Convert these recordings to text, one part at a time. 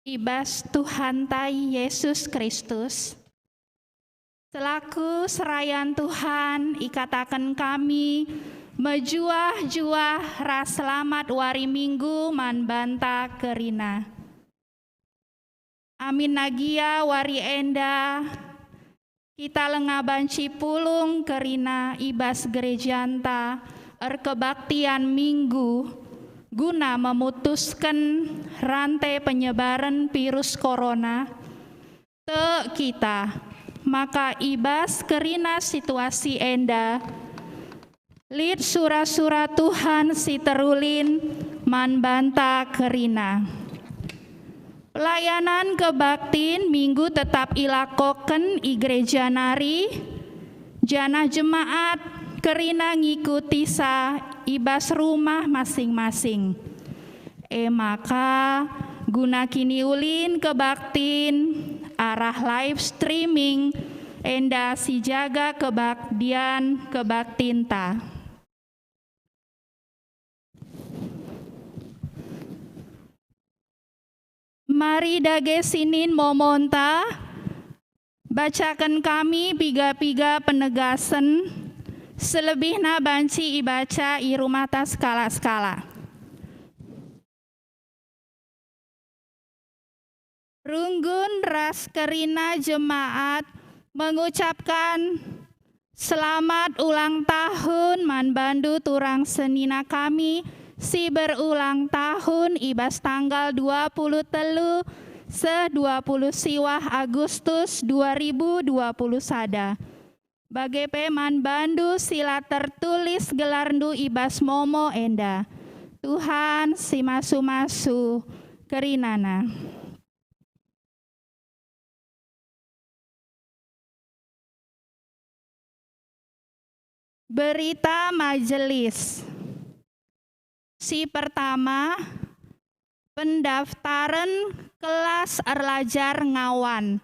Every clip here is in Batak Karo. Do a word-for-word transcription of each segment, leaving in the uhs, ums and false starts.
I bas Tuhanta Yesus Kristus. Selaku serayan Tuhan, ikataken kami mejuah-juah ras selamat wari Minggu man banta kerina. Aminna gia wari enda, kita langa banci pulung kerina i bas gerejanta erkebaktian Minggu guna memutusken rante penyebaren virus corona. Tek kita maka i bas kerina situasi enda, lit sura-sura Tuhan si terulin man banta kerina. Pelayanan kebaktin Minggu tetap ilakoken i gereja nari, janah jemaat kerina ngikutisa i bas rumah masing-masing. E maka, guna kiniulin kebaktin arah live streaming, enda sijaga kebaktian kebaktinta. Mari dage sinin momonta, bacaken kami piga-piga penegasen, selebihna banci ibaca i rumahta sekalak-sekalak. Runggun ras kerina jemaat mengucapkan selamat ulang tahun man bandu turang senina kami si berulang tahun i bas tanggal dua puluh telu seh dua puluh siwah Agustus dua ribu dua puluh sada. Bage pe man bandu si la tertulis gelarndu i bas momo enda. Tuhan si masu-masu kerinana. Berita Majelis. Si pertama, pendaftaren kelas erlajar ngawan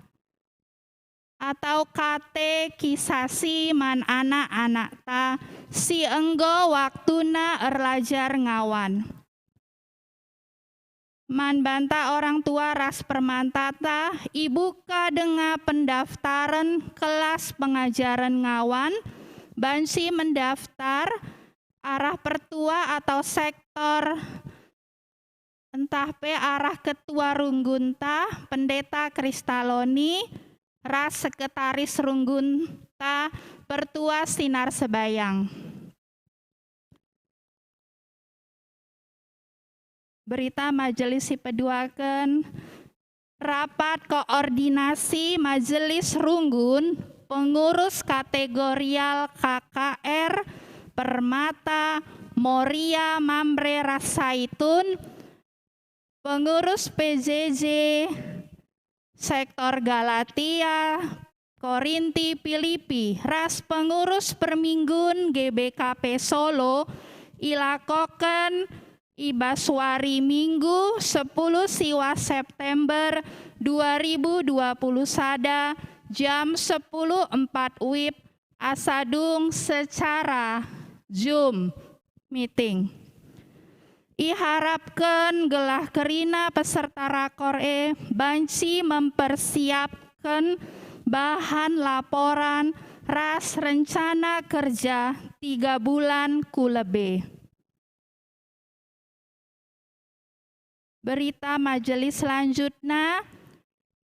atau katekisasi man anak-anakta si enggo waktuna erlajar ngawan. Man banta orang tua ras permantata ibuka denga pendaftaren kelas pengajaren ngawan, banci mendaftar arah pertua atau sektor, ntah pe arah ketua runggunta, pendeta Kristaloni, ras sekretaris runggunta, pertua Sinar Sebayang. Berita Majelis si peduaken, rapat koordinasi Majelis Runggun, pengurus kategorial K K R, Permata, Moria, Mamre, ras Saitun, pengurus P J J sektor Galatia, Korinti, Pilipi, ras pengurus perminggun G B K P Solo ilakoken i bas wari Minggu sepuluh siwah September dua ribu dua puluh sada, jam sepuluh empat wib, asa dung secara Zoom meeting. Iharapken gelah kerina peserta rakor e banci mempersiapken bahan laporan ras rencana kerja tiga bulan ku lebe. Berita Majelis selanjutna,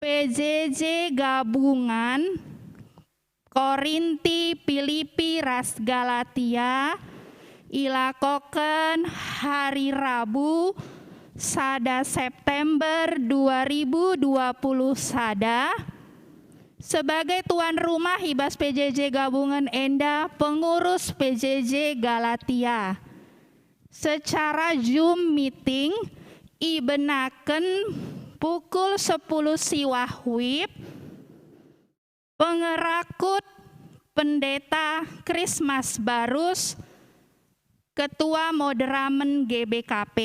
P J J gabungan Korinti, Pilipi, ras Galatia ilakoken hari Rabu, sada September dua ribu dua puluh sada. Sebagai tuan rumah i bas P J J gabungan enda, pengurus P J J Galatia. Secara Zoom meeting ibenaken pukul sepuluh siwah wib, pengerakut Pendeta Krismas Barus, Ketua Moderamen G B K P.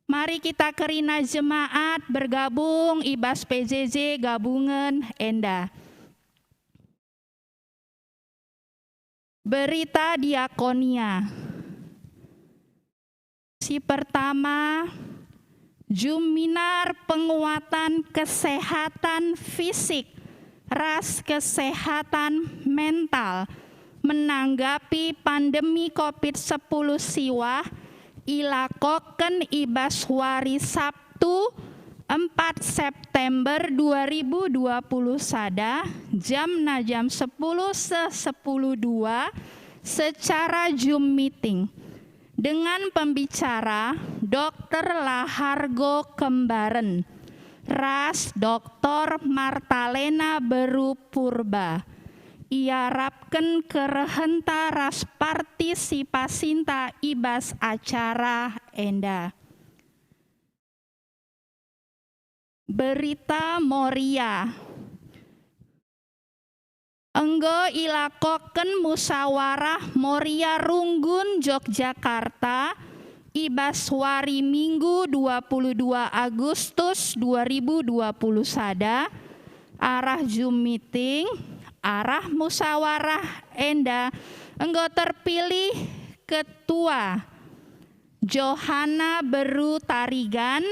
Mari kita kerina jemaat bergabung i bas P J J gabungan enda. Berita diakonia. Si pertama, Juminar penguatan kesehatan fisik ras kesehatan mental menanggapi pandemi covid sepuluh siwah ilakoken i bas wari Sabtu, empat September dua ribu dua puluh sada, jamna jam sepuluh seh sepuluh dua, secara Zoom meeting. Dengan pembicara, dokter Lahargo Kembaren ras dokter Martalena Beru Purba. Iarapken kerehenta ras partisipasinta i bas acara enda. Berita Moria. Enggo ilakoken musawarah Moria Runggun Yogyakarta i bas wari Minggu dua puluh dua Agustus dua ribu dua puluh sada, arah Zoom meeting, arah musawarah enda enggo terpilih ketua Johana Beru Tarigan,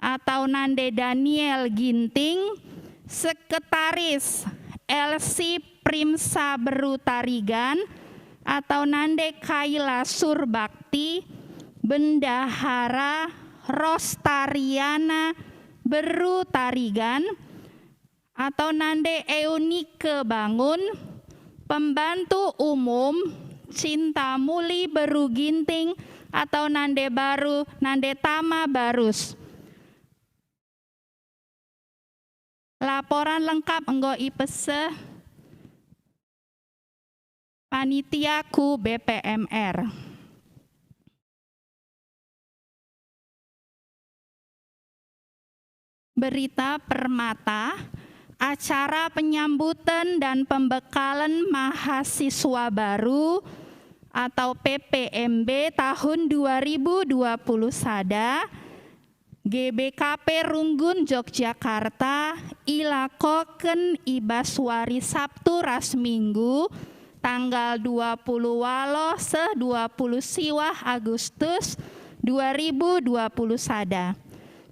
atau nande Daniel Ginting, sekretaris Elsi Primsa Beru Tarigan, atau nande Kaila Surbakti, bendahara Rostariana Beru Tarigan, atau nande Eunike Bangun, pembantu umum Cinta Muli Beru Ginting, atau nande baru, nande Tama Barus. Laporan lengkap enggo ipeseh panitia ku B P M R. Berita Permata, acara penyambutan dan pembekalen mahasiswa baru atau P P M B tahun dua ribu dua puluh sada, G B K P Runggun Yogyakarta ilakoken i bas wari Sabtu ras Minggu, tanggal dua puluh waloh seh dua puluh siwah Agustus dua ribu dua puluh sada.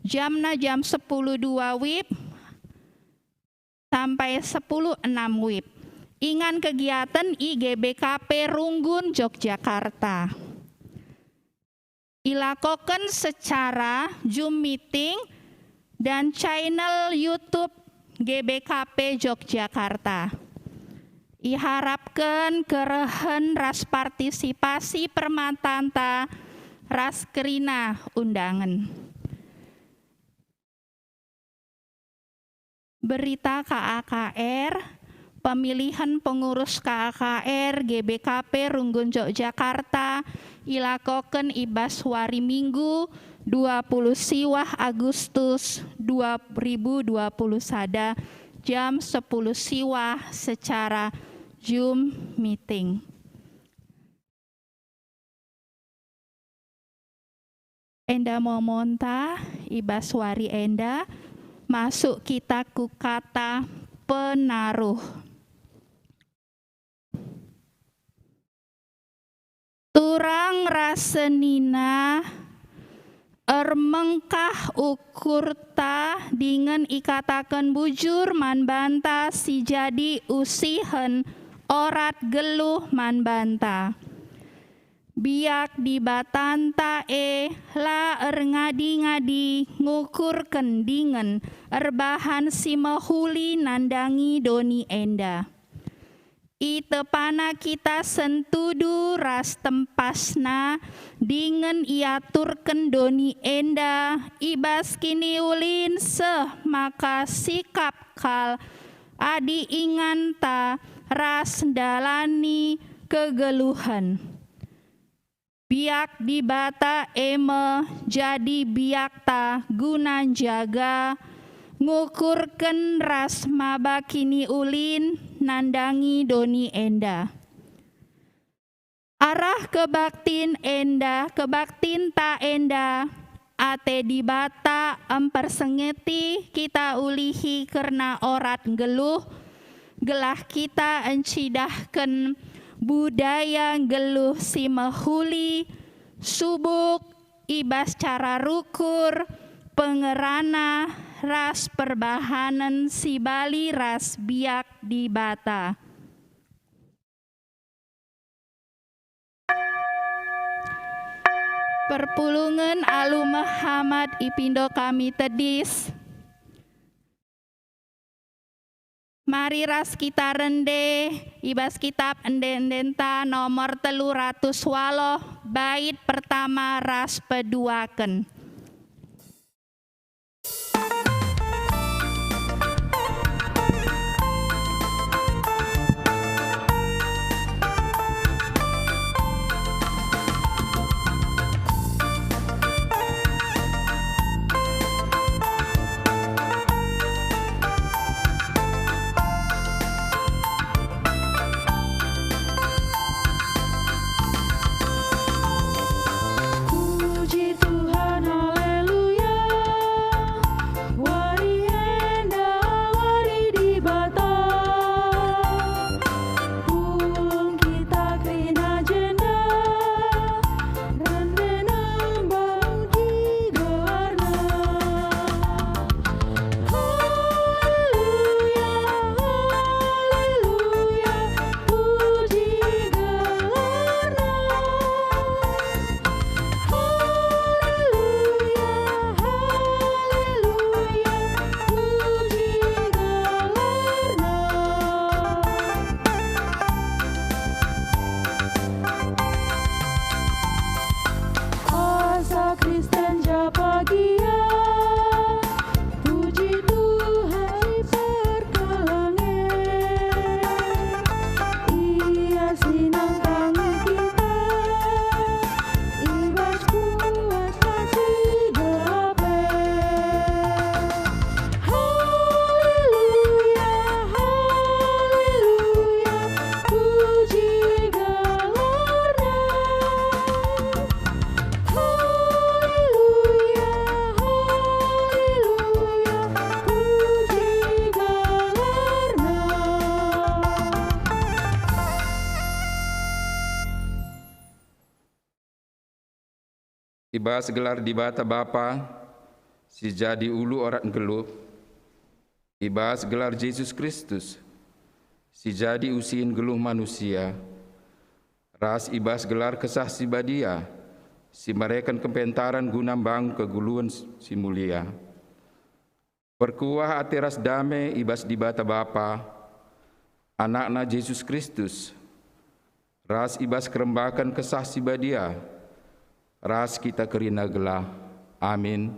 Jamna jam sepuluh dua wib sampai sepuluh enam wib. Ingan kegiatan i G B K P Runggun Yogyakarta. Ilakoken secara Zoom meeting dan channel YouTube G B K P Yogyakarta. Iharapken kerehen ras partisipasi permatanta ras kerina undangen. Berita K A K R, pemilihan pengurus K A K R G B K P Runggun Yogyakarta ilakoken i bas wari Minggu, dua puluh siwah Agustus dua ribu dua puluh sada, jam sepuluh siwah secara Zoom meeting. Enda momonta, i bas wari enda, masuk kita ku kata penaruh. Turang ras senina, ermengkah ukurta dingen ikataken bujur man banta si jadi usihen orat geluh man banta. Biak Dibatanta e la erngadi-ngadi ngukurken dingen erbahan si mehuli nandangi doni enda. Itepana kita sentudu ras tempasna dingen iaturken doni enda i bas kiniulin seh maka sikap kal adi inganta ras ndalani kegeluhen. Biak Dibata e me jadi biakta guna njaga, ngukurken ras maba kiniulin nandangi doni enda. Arah kebaktin enda, kebaktinta enda, ate Dibata mpersingeti kita ulihi kerna orat nggeluh, gelah kita encidahken budaya nggeluh si mehuli, subuk, i bas cara rukur, pengerana, ras perbahanen si bali ras biak Dibata. Perpulungen alu mehamat ipindo kami tedis. Mari ras kita rende i bas kitab ende-endenta nomor telu ratus waloh, bait pertama ras peduaken. Puji Tuhan, haleluya. Wari enda wari Dibata. Pulung kita kerina jenda, rende nembah muji gelarNa. Haleluya, haleluya, puji gelarNa. Haleluya, haleluya, puji gelarNa. Asa Kristen ja bagia, puji Tuhan si perkeleng e. Ia si nangkangi kita i bas kuasa si gelap e. Haleluya, haleluya, puji gelarNa. Haleluya, haleluya, puji gelarNa. I bas gelar Dibata Bapa, si jadi ulu orat nggeluh, i bas gelar Jesus Kristus, si jadi usihen nggeluh manusia, ras i bas gelar Kesah Si Badia, si mereken kepentaren guna mbangun kegeluhen si mulia. Perkuah ate ras dame i bas Dibata Bapa, AnakNa Jesus Kristus, ras i bas kerembaken Kesah Si Badia, ras kita kerina gelah. Amin.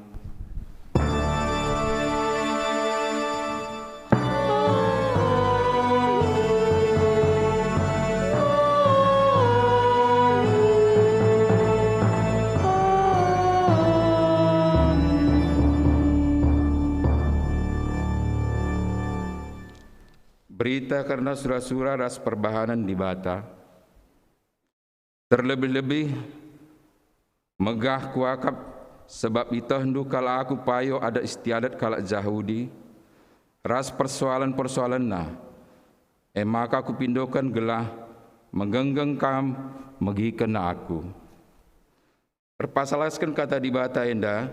Berita kerna sura-sura ras perbahanen Dibata. Terlebih-lebih, megah kuakap sebab ietehndu kal aku payo adat istiadat kalak Jahudi ras persoalen-persoalenna, e maka kupindoken gelah menggenggeng kam megiken aku. Erpasalasken Kata Dibata enda,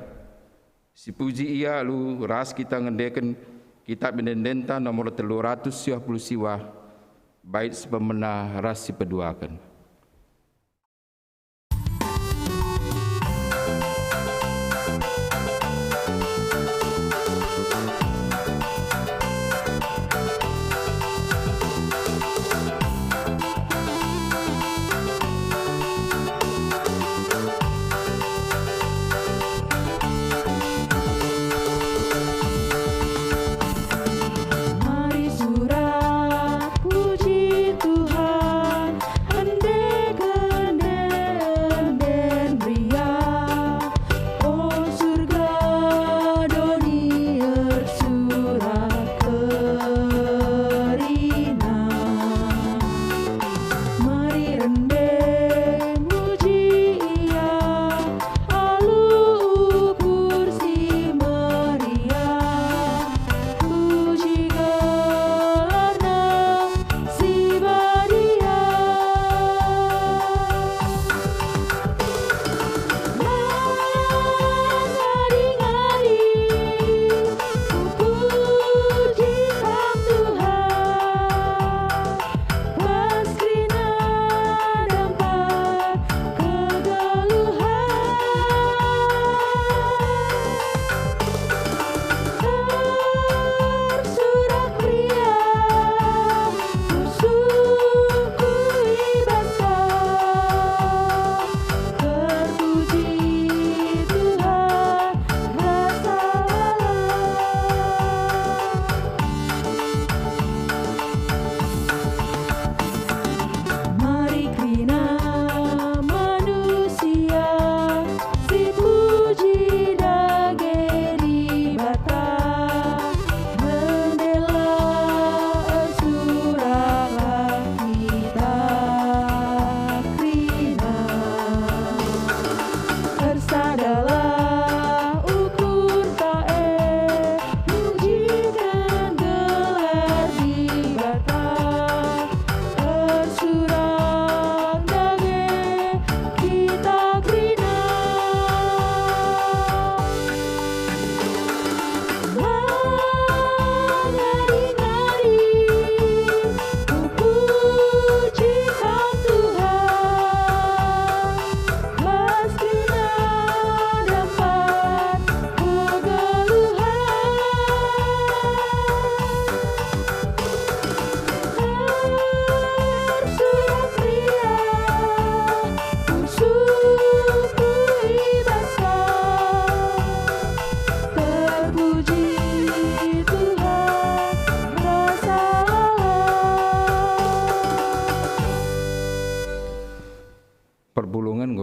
sipuji ia alu ras kita ngendeken kitab ende-endenta nomor telu ratus siwah puluh siwah, bait si pemena ras si peduaken. Mari surak puji Tuhan, ende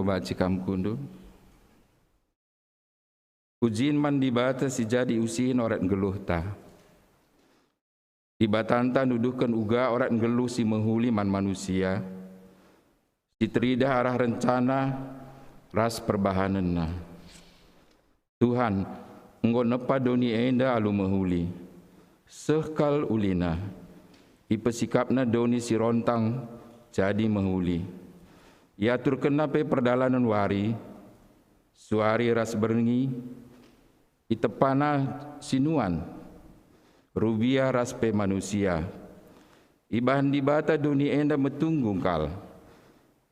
Kubaci kam kundul. Pujin man Dibata si jadi usihen orat nggeluhta. Dibatanta nuduhken uga orat nggeluh si mehuli man manusia, si teridah arah rencana ras perbahanenNa. Tuhan, enggo nepa doni enda alu mehuli. Seh kal ulina. IpesikapNa doni si rontang jadi mehuli. IaturkenNa pe perdalanen wari, suari ras berngi, itepaNa sinuan, rubia ras pe manusia. Ibahan Dibata doni enda metunggung kal,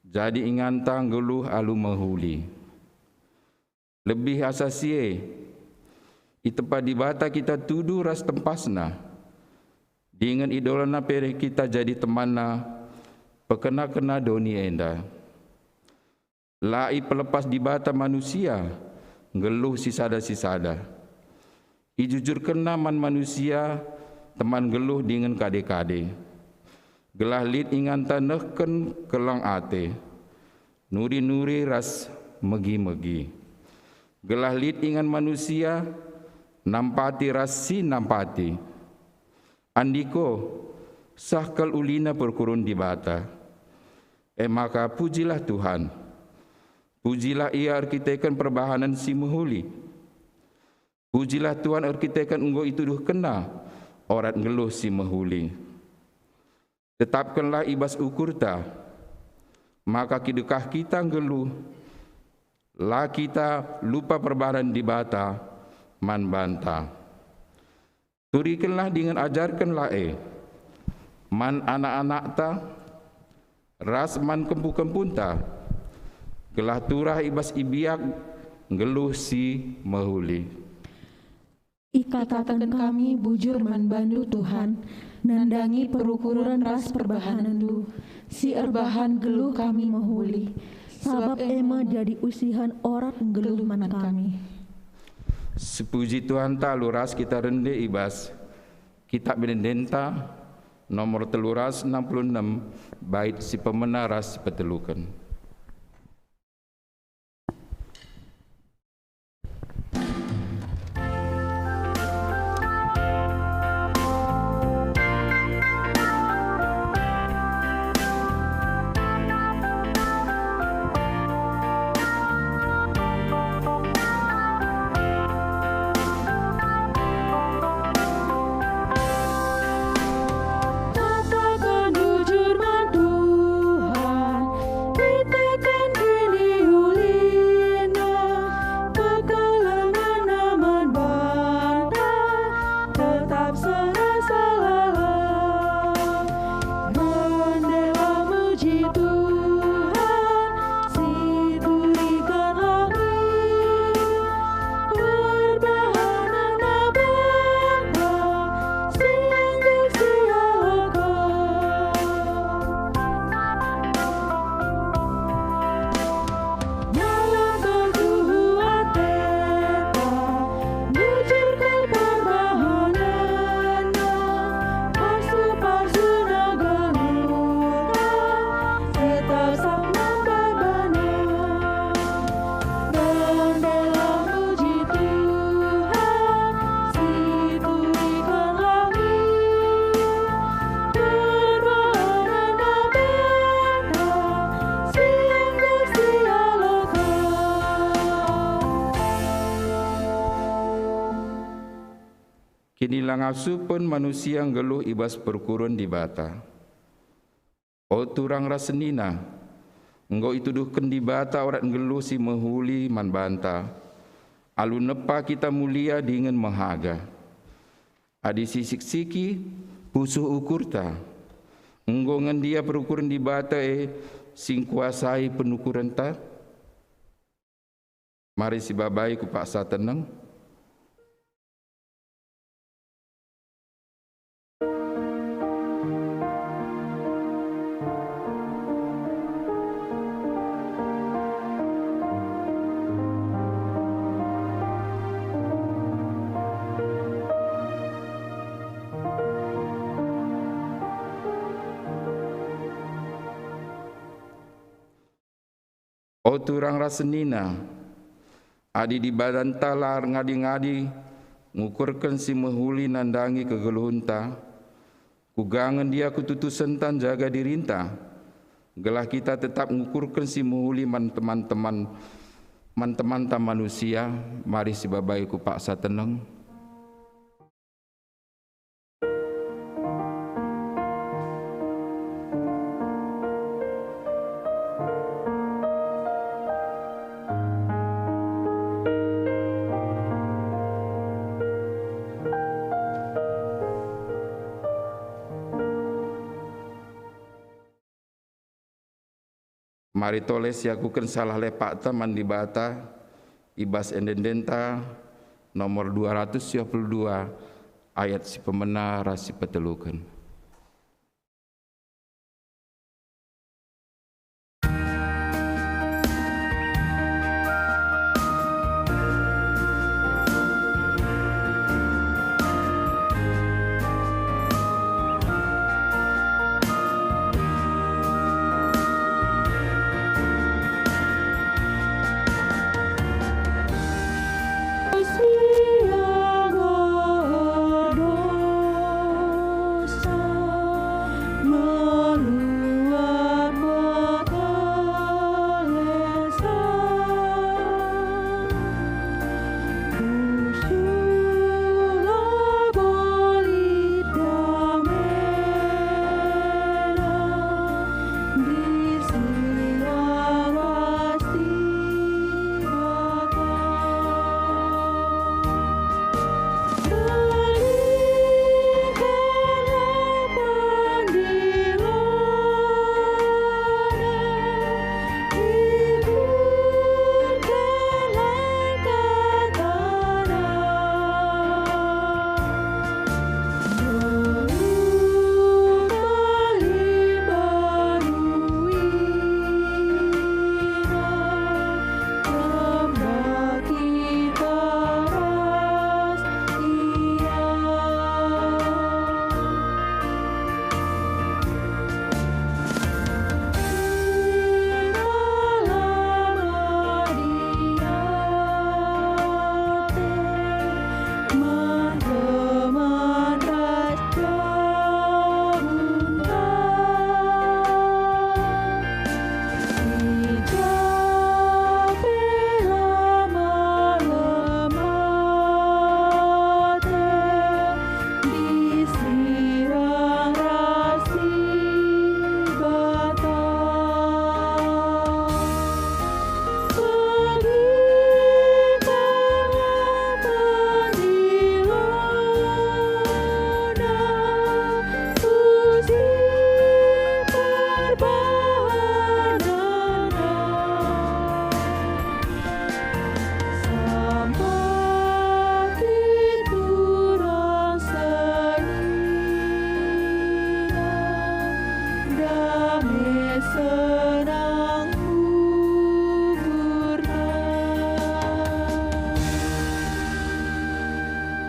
jadi inganta nggeluh alu mehuli. Lebih asa si e, itepa Dibata kita tudu ras tempasNa, dingen idolana pe kita jadi temanNa pekena-kena doni enda. La ipelepas Dibata manusia nggeluh sisada-sisada. IjujurkenNa man manusia teman nggeluh dingen kade-kade, gelah lit inganta nehken keleng ate, nuri-nuri ras megi-megi. Gelah lit ingan manusia nampati ras si nampati. Andiko, seh kal ulina perkurun Dibata. E maka pujilah Tuhan. Pujilah Ia erkiteken perbahanen si mehuli. Pujilah Tuhan erkiteken enggo ituduhkenNa orat nggeluh si mehuli. Tetapkenlah i bas ukurta, maka kidekah kita nggeluh, la kita lupa perbahanen Dibata man banta. Turikenlah dingen ajarkenlah e man anak-anakta ras man kempu-kempunta, gelah turah i bas ibiak nggeluh si mehuli. Ikataken kami bujur man bandu, Tuhan, nandangi perukuren ras perbahanenndu, si erbahan geluh kami mehuli, sabap e me jadi usihen orat nggeluh man kami. Sepuji Tuhanta alu ras kita rende i bas Kitap Ende-endenta nomor telu ras enam puluh enem, bait si pemena ras si peteluken. Kataken bujur man Tuhan, kitaken kiniulina, kekelengenna man banta, tetap serasa lalap. Mendela muji Tuhan, si turiken langit, perbahanen banta, sungguh sialoken. Dalam kegeluh ateta, bujur kal perbahanenna, pasu-pasuna geluhta, tetap sap nampai bana. Mendela muji Tuhan, si turiken langit, perbahanenna banta, sungguh sialoken. Kinilangasupen manusia nggeluh i bas perukuren Dibata. O turang ras senina, enggo ituduhken Dibata orat nggeluh si mehuli man banta, alu nepa kita mulia dingen mehaga. Adi sisik-siki pusuh ukurta, enggo ngendia perukuren Dibata e si ngkuasai penukurenta? Mari sibabai ku paksa teneng. O turang ras senina, adi Dibatanta la erngadi-ngadi ngukurken si mehuli nandangi kegeluhenta, kuga nge ndia ketutusenta njaga dirinta, gelah kita tetap ngukurken si mehuli man teman-teman, man temanta manusia? Mari sibabai ku paksa teneng. Mari tole siakuken salah lepakta man Dibata i bas ende-endenta nomor dua ratus dua puluh dua, ayat si pemena ras si peteluken.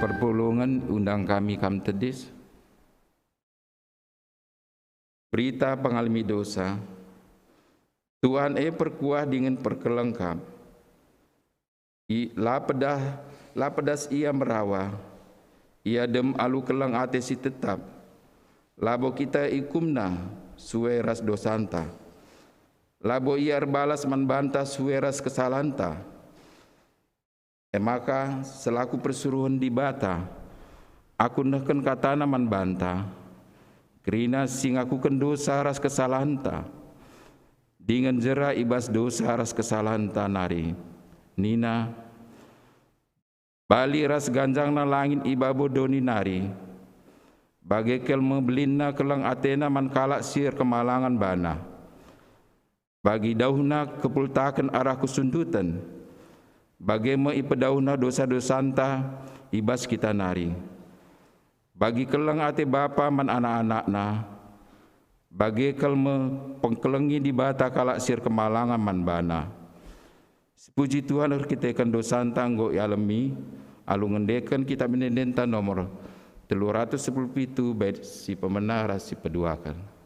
Perpulungen undang kami kam tedis. Berita pengalemi dosa. Tuhan e perkuah dingen perkeleng kap. I, la pedah, la pedas ia merawa. Ia dem alu keleng ate si tetap. Labo kita ikumna sue ras dosanta. Labo ia erbalas man banta sue ras kesalanta. E maka, selaku persuruhen Dibata, aku nehken katana man banta, kerina si ngakuken dosa ras kesalanta, dingen jera i bas dosa ras kesalanta nari. Nina, bali ras ganjangna langit i babo doni nari, bage kal me belinna keleng atena man kalak si erkemalangen bana. Bagi dauhna kepultaken arah kesunduten, bage me ipedauhna dosa-dosanta i bas kita nari. Bagi keleng ate bapa man anak-anakna, bage kal me pengkelengi Dibata kalak si erkemalangen man bana. Sipuji Tuhan erkiteken dosanta enggo ialemi alu ngendeken Kitab Ende-endenta nomor telu ratus sepuluh pitu, bait si pemena ras si peduaken.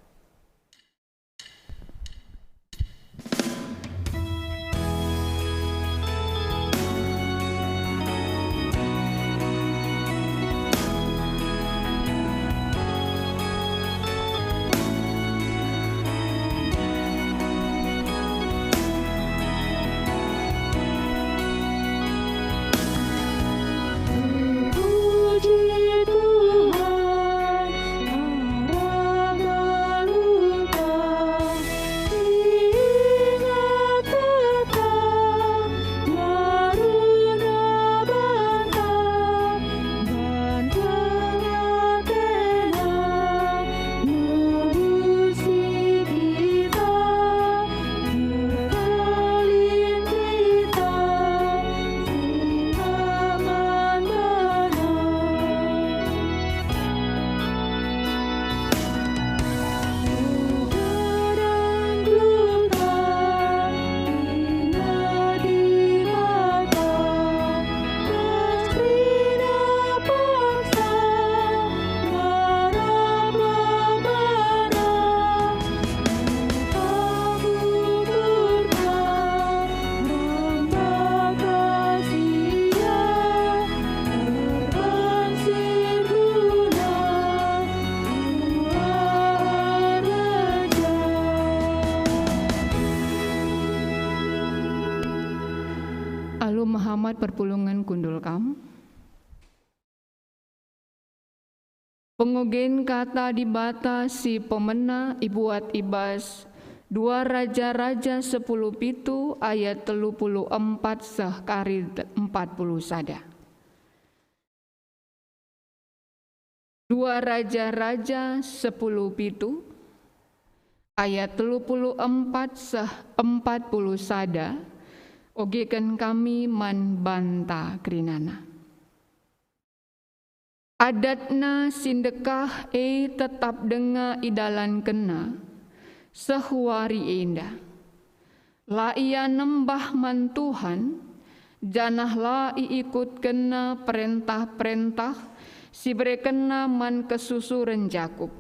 Mehamat perpulungen kundul kam. Pengogen Kata Dibata si pemena ibuat i bas dua Raja-Raja sepuluh pitu ayat telu puluh empat seh kari empat puluh sada. Dua Raja-Raja sepuluh pitu, ayat telu puluh empat seh empat puluh sada, ogeken kami man banta kerinana. Adatna si ndekah e tetap denga idalankenna seh wari enda. La ia nembah man Tuhan, janah la iikutkenna perentah-perentah si iberekenna man kesusuren Jakup,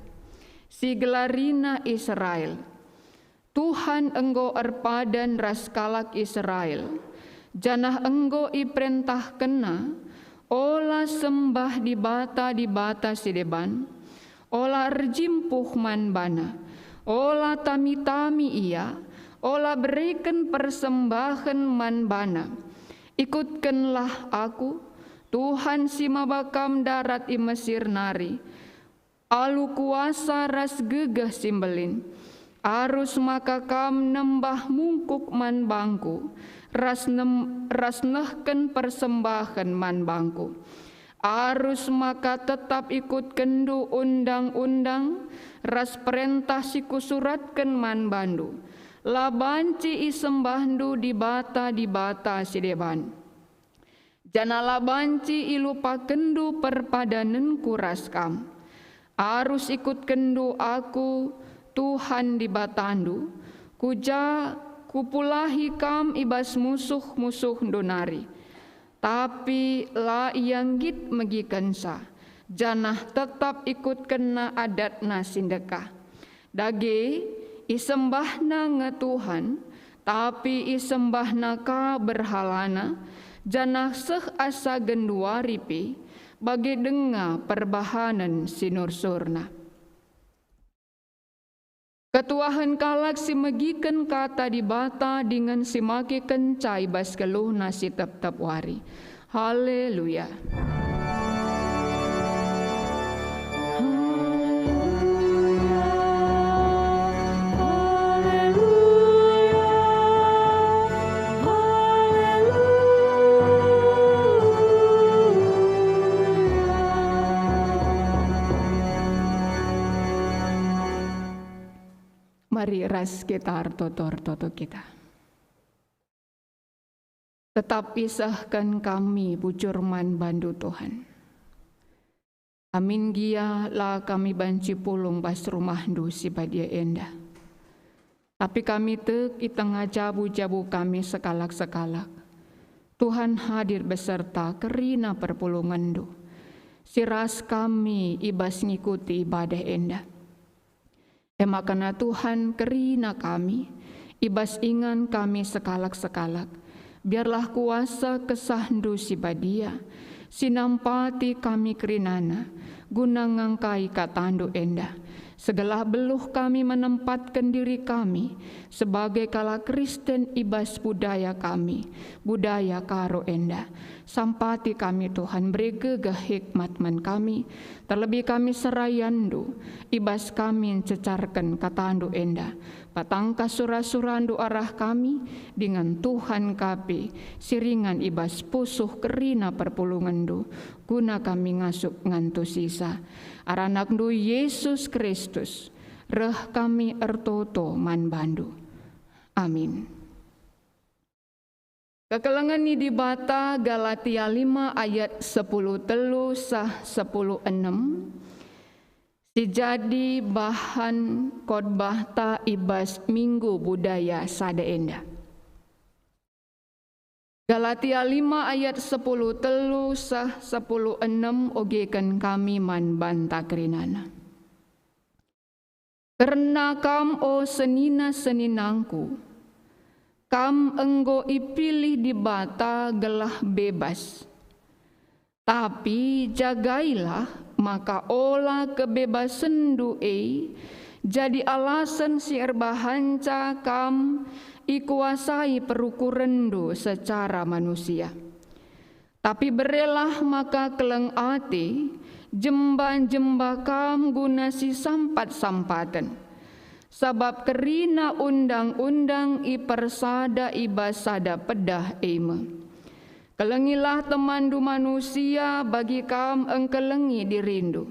si gelarina Israel. Tuhan enggo erpadan ras kalak Israel, janah enggo iperentahkenna, "Ola sembah dibata-dibata si deban, ola erjimpuh man bana, ola tami-tami ia, ola bereken persembahen man bana. Ikutkenlah Aku, Tuhan si maba kam ndarat i Mesir nari, alu kuasa ras gegeh si mbelin. Arus maka kam nembah mungkuk man bangKu, ras nem-, ras nehken persembahen man bangKu. Arus maka tetap ikutkenndu undang-undang ras perentah si Kusuratken man bandu. La banci isembahndu dibata-dibata si deban, janah la banci ilupakenndu perpadanenKu ras kam. Arus ikutkenndu Aku, Tuhan Dibatandu, ku ja Kupulahi kam i bas musuh-musuhndu nari." Tapi la ia nggit megikenca, janah tetap ikutkenna adatna si ndekah. Dage, isembahna nge Tuhan, tapi isembahna ka berhalana, janah seh asa genduari pe, bage denga perbahanen sinursurna. Ketuahen kalak si megiken Kata Dibata dingen si makekenca i bas geluhna si tep-tep wari. Haleluya. Mari ras kita ertoto-ertoto kita. Tetap isehken kami bujur man bandu, Tuhan. Amin gia la kami banci pulung bas rumahNdu si badia enda. Tapi kami tek i tengah jabu-jabu kami sekalak-sekalak. Tuhan hadir beserta kerina perpulungenNdu, si ras kami i bas ngikuti ibadah enda. E maka, Tuhan, kerina kami, i bas ingan kami sekalak-sekalak. Biarlah kuasa KesahNdu si Badia, si nampati kami kerinana, guna ngangkai KataNdu enda. Segelah beluh kami menempatken diri kami sebagai kalak Kristen i bas budaya kami, budaya Karo enda. Sampati kami, Tuhan, bere gegeh hikmat man kami, terlebih kami serayanNdu, i bas kami ncecarken KataNdu enda. Patangkas sura-suraNdu arah kami, dingen Tuhan ka pe si ringan i bas pusuh kerina perpulungenNdu, guna kami ngasup ngantusisa. Arah AnakNdu Yesus Kristus, reh kami ertoto man baNdu. Amin. Kekelengen ni Dibata, Galatia lima ayat sepuluh telu sah sepuluh enem, si jadi bahan khotbahta i bas Minggu Budaya sada enda. Galatia lima ayat sepuluh telu sah sepuluh enem ogeken kami man banta kerinana. Kerna kam, o senina-seninangku, kam enggo ipilih Dibata gelah bebas. Tapi jagailah maka ola kebebasenndu e jadi alasen si erbahanca kam ikuasai perukurenndu secara manusia. Tapi berelah maka keleng ate, jemba-jemba kam guna si sampat-sampaten. Sabap kerina undang-undang ipersada i bas sada pedah e me. Kelengilah temanndu manusia bagi kam engkelengi dirindu.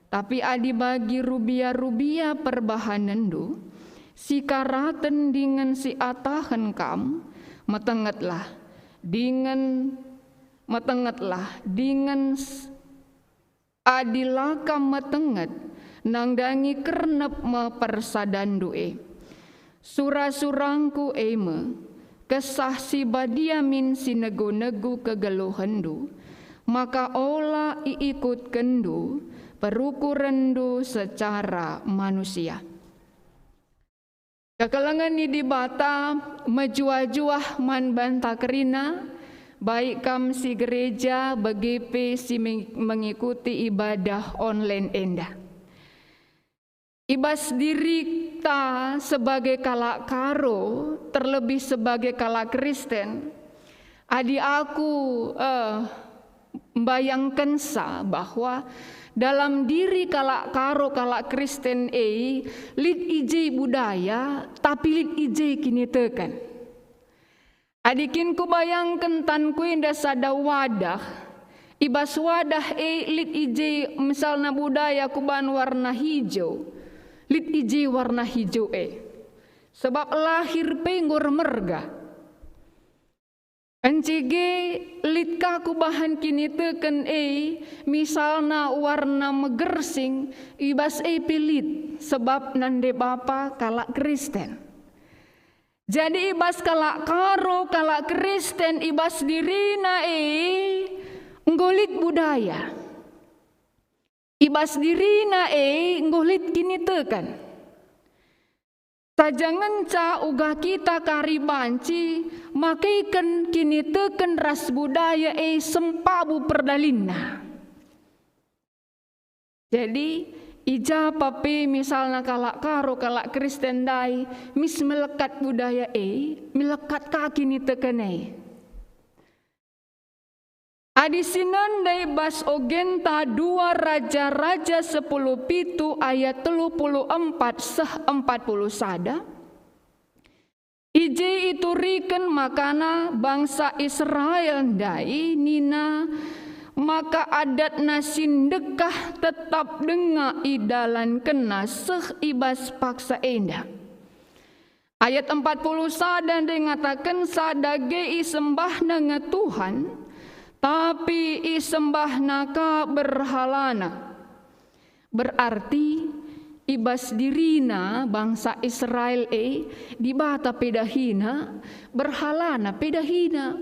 Tapi adi bagi rubia-rubia perbahanenndu, si karaten dingen si atahen kam, metengetlah, dingen metengetlah, dingen s-, adi la kam metenget, nandangi kernep me persadanndu e. Sura-surangku e me, Kesah Si Badia min si negu-negu kegeluhenndu, maka ola iikutkenndu perukurenndu secara manusia. Kekelengen ni Dibata mejuah-juah man banta kerina, baik kam si gereja, bage pe si meng-, mengikuti ibadah online enda. I bas dirita sebagai kalak Karo, terlebih sebagai kalak Kristen, adi aku, eh, mbayangkensa bahwa dalam diri kalak Karo, kalak Kristen e, lit i je budaya, tapi lit i je kiniteken. Adi kin kubayangken tanku enda sada wadah, i bas wadah e lit i je misalna budaya kubahan warna hijo, lit i je warna hijo e. Sebab lahir pe enggo ermerga. Encige lit ka kubahan kiniteken e, misalna warna megersing, i bas e pe lit, sebab nande bapa kalak Kristen. Jadi i bas kalak Karo, kalak Kristen, i bas dirina e enggo lit budaya. I bas dirina e enggo lit kiniteken. Saja ngenca uga kita kari banci makeken kiniteken ras budaya e sempabu perdalinna. Jadi, i ja pa pe misalna kalak Karo, kalak Kristen ndai, mis melekat budaya e, melekat ka kiniteken e. Adi si nandai bas ogenta dua Raja-Raja sepuluh pitu ayat telu puluh empat seh empat puluh sada, i je ituriken makana bangsa Israel ndai nina maka adatna si ndekah tetap denga idalankenna seh i bas paksa enda. Ayat empat puluh sada ndai ngatakensa dage isembahna nge Tuhan, tapi isembahna ka berhalana. Berarti, i bas dirina bangsa Israel e, Dibata pe dahina, berhalana pe dahina.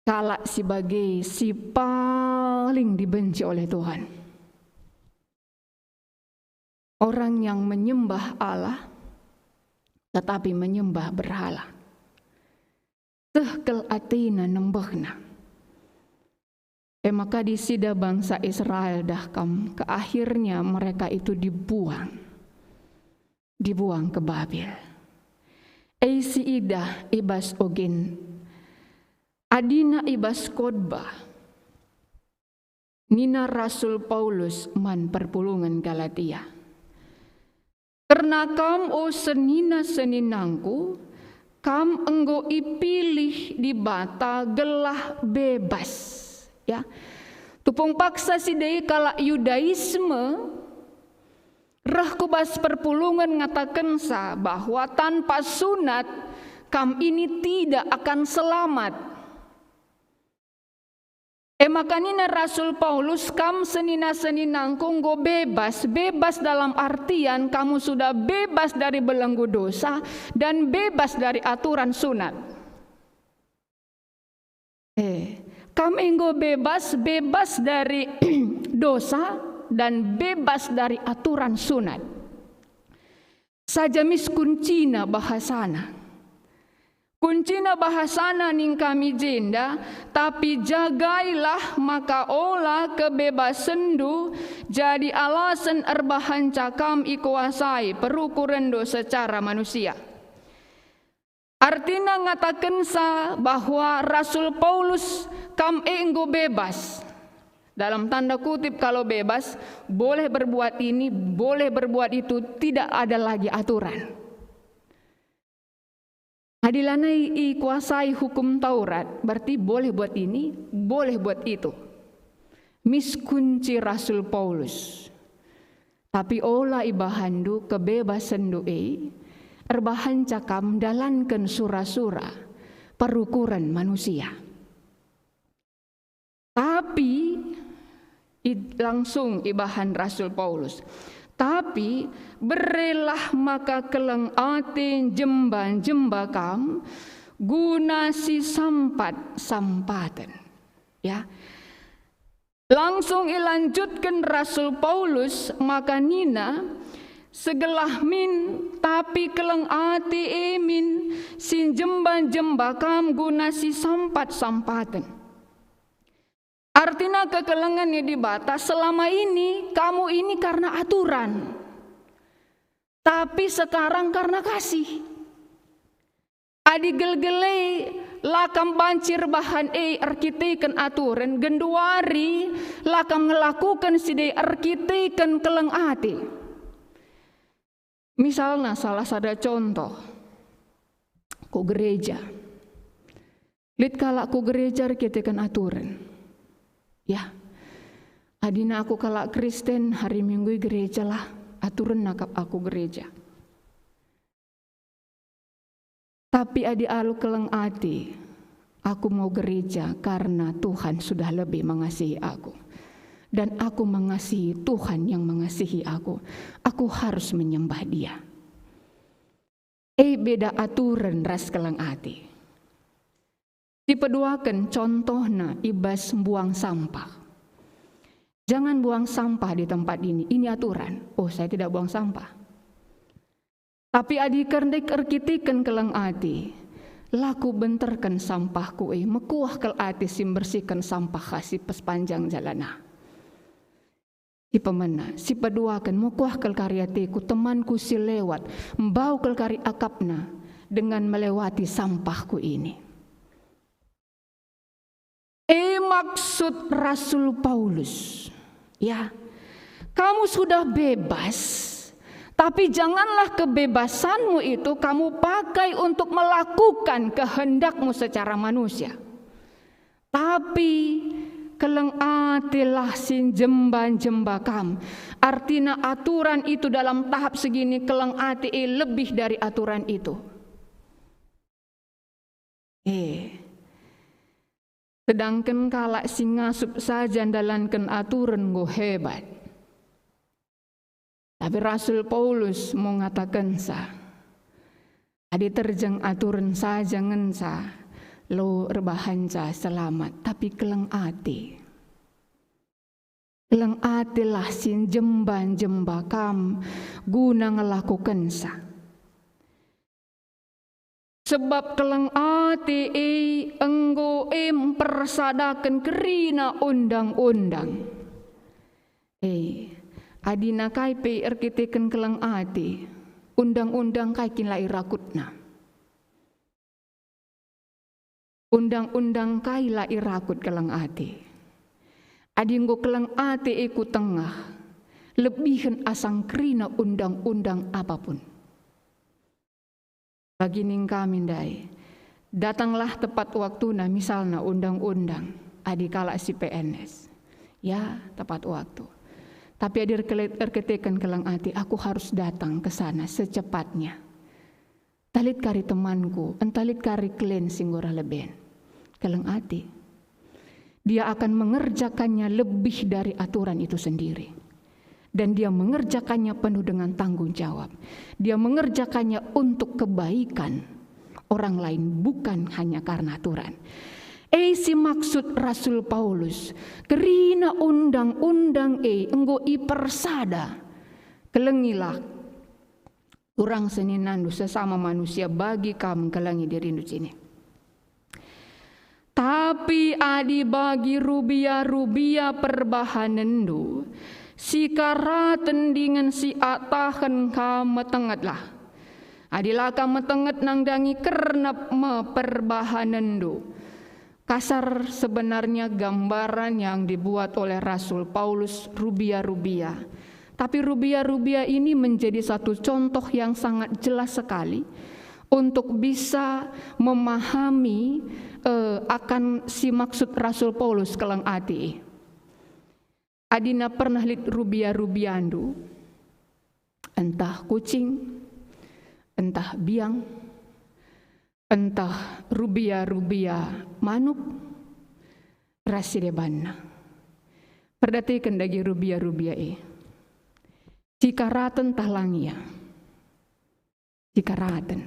Kalak si bage si paling dibenci oleh Tuhan. Orang yang menyembah Allah, tetapi menyembah berhala. Seh kal atena nembehna. E maka disida bangsa Israel dah kam, ke akhirnya mereka itu dibuang. Dibuang ke Babel. E si idah i bas ogin. Adina i bas khotbah. Nina Rasul Paulus man perpulungen Galatia, "Kerna kam, o senina-seninangku, kam enggo ipilih Dibata gelah bebas." Ya. Tupung paksa si ndai kalak Yudaisme reh ku bas perpulungen ngatakensa bahwa tanpa sunat kam ini tidak akan selamat. E maka nina Rasul Paulus, "Kam senina-seninangku enggo bebas." Bebas dalam artian kamu sudah bebas dari belenggu dosa dan bebas dari aturan sunat. Eh, kam enggo bebas, bebas dari dosa dan bebas dari aturan sunat. Saja mis kuncina bahasana. Kuncina bahasana nina kami jenda, tapi jagailah maka ola kebebasenndu jadi alasen erbahanca kam ikuasai perukurenndu secara manusia. Artina ngatakenca bahwa Rasul Paulus kam e enggo bebas. Dalam tanda kutip, kalau bebas, boleh berbuat ini, boleh berbuat itu, tidak ada lagi aturan. Adi lanai ikuasai hukum Taurat, berarti boleh buat ini, boleh buat itu. Mis kunci Rasul Paulus. Tapi ola ibahanndu kebebasenndu e, erbahanca kam ndalanken sura-sura perukuren manusia. Tapi, i-, langsung ibahan Rasul Paulus, "Tapi berelah maka keleng ate njemba-njemba kam guna si sampat-sampaten." Ya. Langsung ilanjutken Rasul Paulus maka nina, "Segelah min, tapi keleng ate e min si njemba-njemba kam guna si sampat-sampaten." Artina kekelengen ni Dibata, selama ini kamu ini karena aturan, tapi sekarang karena kasih. Adi gelgel e la kam banci erbahan e erkiteken aturen, genduari la kam ngelakuken si e erkiteken keleng ate. Misalna, salah sada contoh, ku gereja. Lit kalak ku gereja erkiteken aturen. Ya, adina aku kalak Kristen, hari Minggu i gereja lah, aturenna kap aku gereja. Tapi adi alu keleng ate, aku mau gereja karena Tuhan sudah lebih mengasihi aku. Dan aku mengasihi Tuhan yang mengasihi aku. Aku harus menyembah Dia. E beda aturen ras keleng ate. Sipeduaken contohna i bas mbuang sampah. Jangan buang sampah di tempat ini, ini aturan. Oh, saya tidak buang sampah. Tapi adi kerndik erkiteken keleng ate, la kubenterken sampahku e, mekuah kal ate si mbersihken sampah si sepanjang jalan ah. Si pemena, sipeduaken, mekuah kal kari ateku, temanku si lewat, mbau kal kari akapna dengan melewati sampahku ini. E maksud Rasul Paulus, ya, kamu sudah bebas, tapi janganlah kebebasanmu itu kamu pakai untuk melakukan kehendakmu secara manusia. Tapi keleng atelah si njemba-njemba kam. Artina aturan itu dalam tahap segini, keleng ate e lebih dari aturan itu. Eh. Sedangken kalak si ngasup saja ndalanken aturen enggo hebat. Tapi Rasul Paulus mengatakenca, adi terjeng aturen saja ngenca, lo erbahanca selamat, tapi keleng ate. Keleng atelah si njemba-njemba kam guna ngelakokenca. Sebab keleng ate e enggo e mpersadaken kerina undang-undang. E, adina kai pe erkiteken keleng ate, undang-undang kai kin la irakutna? Undang-undang kai la irakut keleng ate? Adi enggo keleng ate e ku tengah, lebihen asang kerina undang-undang apapun. Bagi ning kami ndai, datanglah tepat waktuna, misalna undang-undang, adi kalak si P N S. Ya, tepat waktu. Tapi adi erkele-, erkiteken keleng ate, aku harus datang ke sana secepatnya. Ntalit kari temanku, ntalit kari klen si enggo reh leben. Keleng ate. Dia akan mengerjakannya lebih dari aturan itu sendiri. Dan dia mengerjakannya penuh dengan tanggung jawab. Dia mengerjakannya untuk kebaikan orang lain, bukan hanya karena aturan. E si maksud Rasul Paulus, kerina undang-undang e enggo ipersada. Kelengilah. Turang seninandu sesama manusia bagi kam ngkelengi dirindu cine. Tapi adi bagi rubia-rubia perbahanenndu, sikaraten dingen siatahen kam metengetlah. Adi la kam metenget nandangi kernep me perbahanenndu. Kasar sebenarnya gambaran yang dibuat oleh Rasul Paulus rubia-rubia. Tapi rubia-rubia ini menjadi satu contoh yang sangat jelas sekali untuk bisa memahami, eh, akan si maksud Rasul Paulus keleng ate. Adina pernah lit rubia-rubiandu, entah kucing, entah biang, entah rubia-rubia manuk, ras si debanna. Perdateken dage rubia-rubia e. Sikaraten tah lang ia? Sikaraten.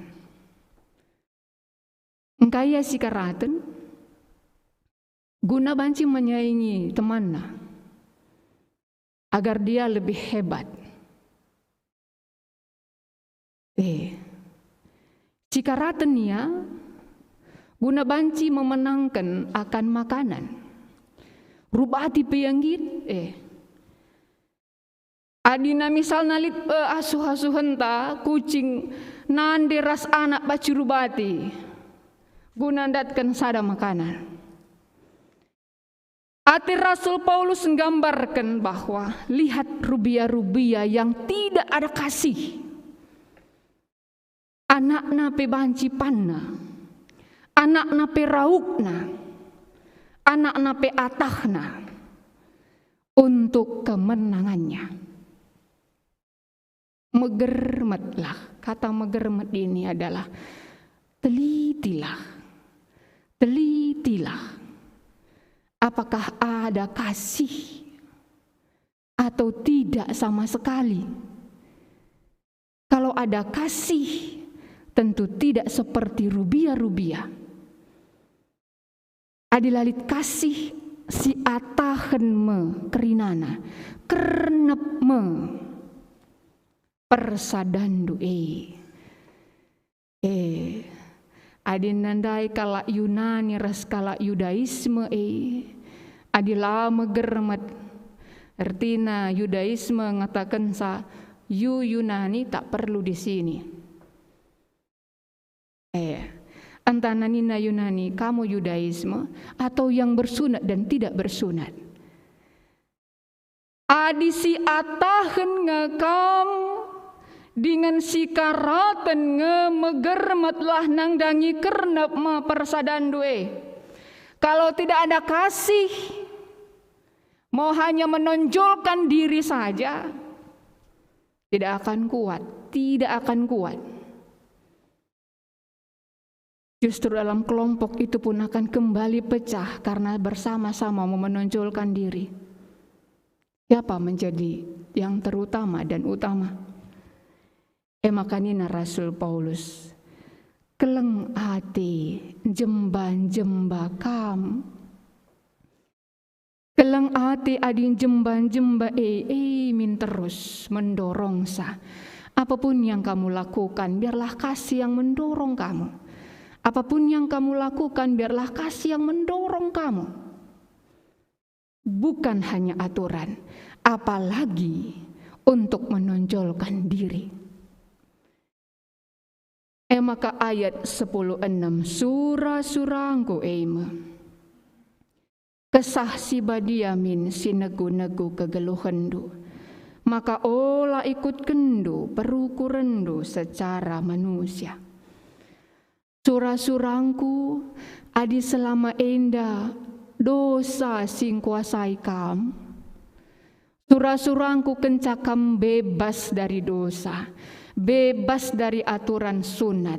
Engkai ia sikaraten? Guna banci menyaingi temanna, agar dia lebih hebat. Eh, sikaraten ia guna banci memenangken akan makanan. Rubati pe ia nggit, eh. Adina misalna lit, eh, asuh-asuhenta, kucing, nande ras anak banci rubati guna ndatken sada makanan. Ate Rasul Paulus nggambarken bahwa lihat rubia-rubia yang tidak ada kasih. Anakna pe banci panna, anakna pe raukna, anakna pe atahna untuk kemenangannya. Megermetlah. Kata megermet ini adalah telitilah. Telitilah. Apakah ada kasih atau tidak sama sekali? Kalau ada kasih, tentu tidak seperti rubia-rubia. Adi la lit kasih, siatahen me kerinana, kernep me persadanndu e. Eh, adi nandai kalak Yunani ras kalak Yudaisme e, adi la megermet, ertina Yudaisme ngatakenca, "You Yunani tak perlu di sini." Eh, entah nina Yunani, "Kamu Yudaisme atau yang bersunat dan tidak bersunat?" Adi siatahen nge kam dingen sikaraten nge, megermetlah nandangi kernep me persadanndu e. Kalau tidak ada kasih, mau hanya menonjolkan diri saja, tidak akan kuat, tidak akan kuat. Justru dalam kelompok itu pun akan kembali pecah karena bersama-sama mau menonjolkan diri. Siapa menjadi yang terutama dan utama? E maka nina Rasul Paulus, "Keleng ate, njemba-njemba kam." Keleng ate adi njemba-njemba e, e min terus mendorongsa. Apapun yang kamu lakukan, biarlah kasih yang mendorong kamu. Apapun yang kamu lakukan, biarlah kasih yang mendorong kamu. Bukan hanya aturan, apalagi untuk menonjolkan diri. E maka ayat sepuluh enem, "Sura-surangku e me, Kesah Si Badia min si negu-negu kegeluhenndu, maka ola ikutkenndu perukurenndu secara manusia." Sura-surangku, adi selama enda dosa si ngkuasai kam, sura-surangku, kenca kam bebas dari dosa, bebas dari aturan sunat,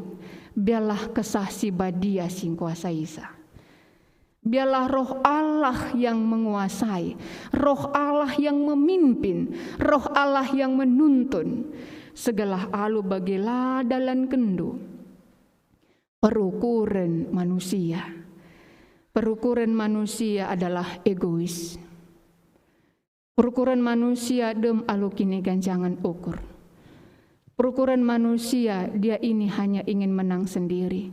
biarlah Kesah Si Badia si ngkuasaisa. Biarlah Roh Allah yang menguasai, Roh Allah yang memimpin, Roh Allah yang menuntun. Segelah alu bage la dalankenndu. Perukuren manusia. Perukuren manusia adalah egois. Perukuren manusia dem alu kiniganjangen ukur. Perukuren manusia dia ini hanya ingin menang sendiri.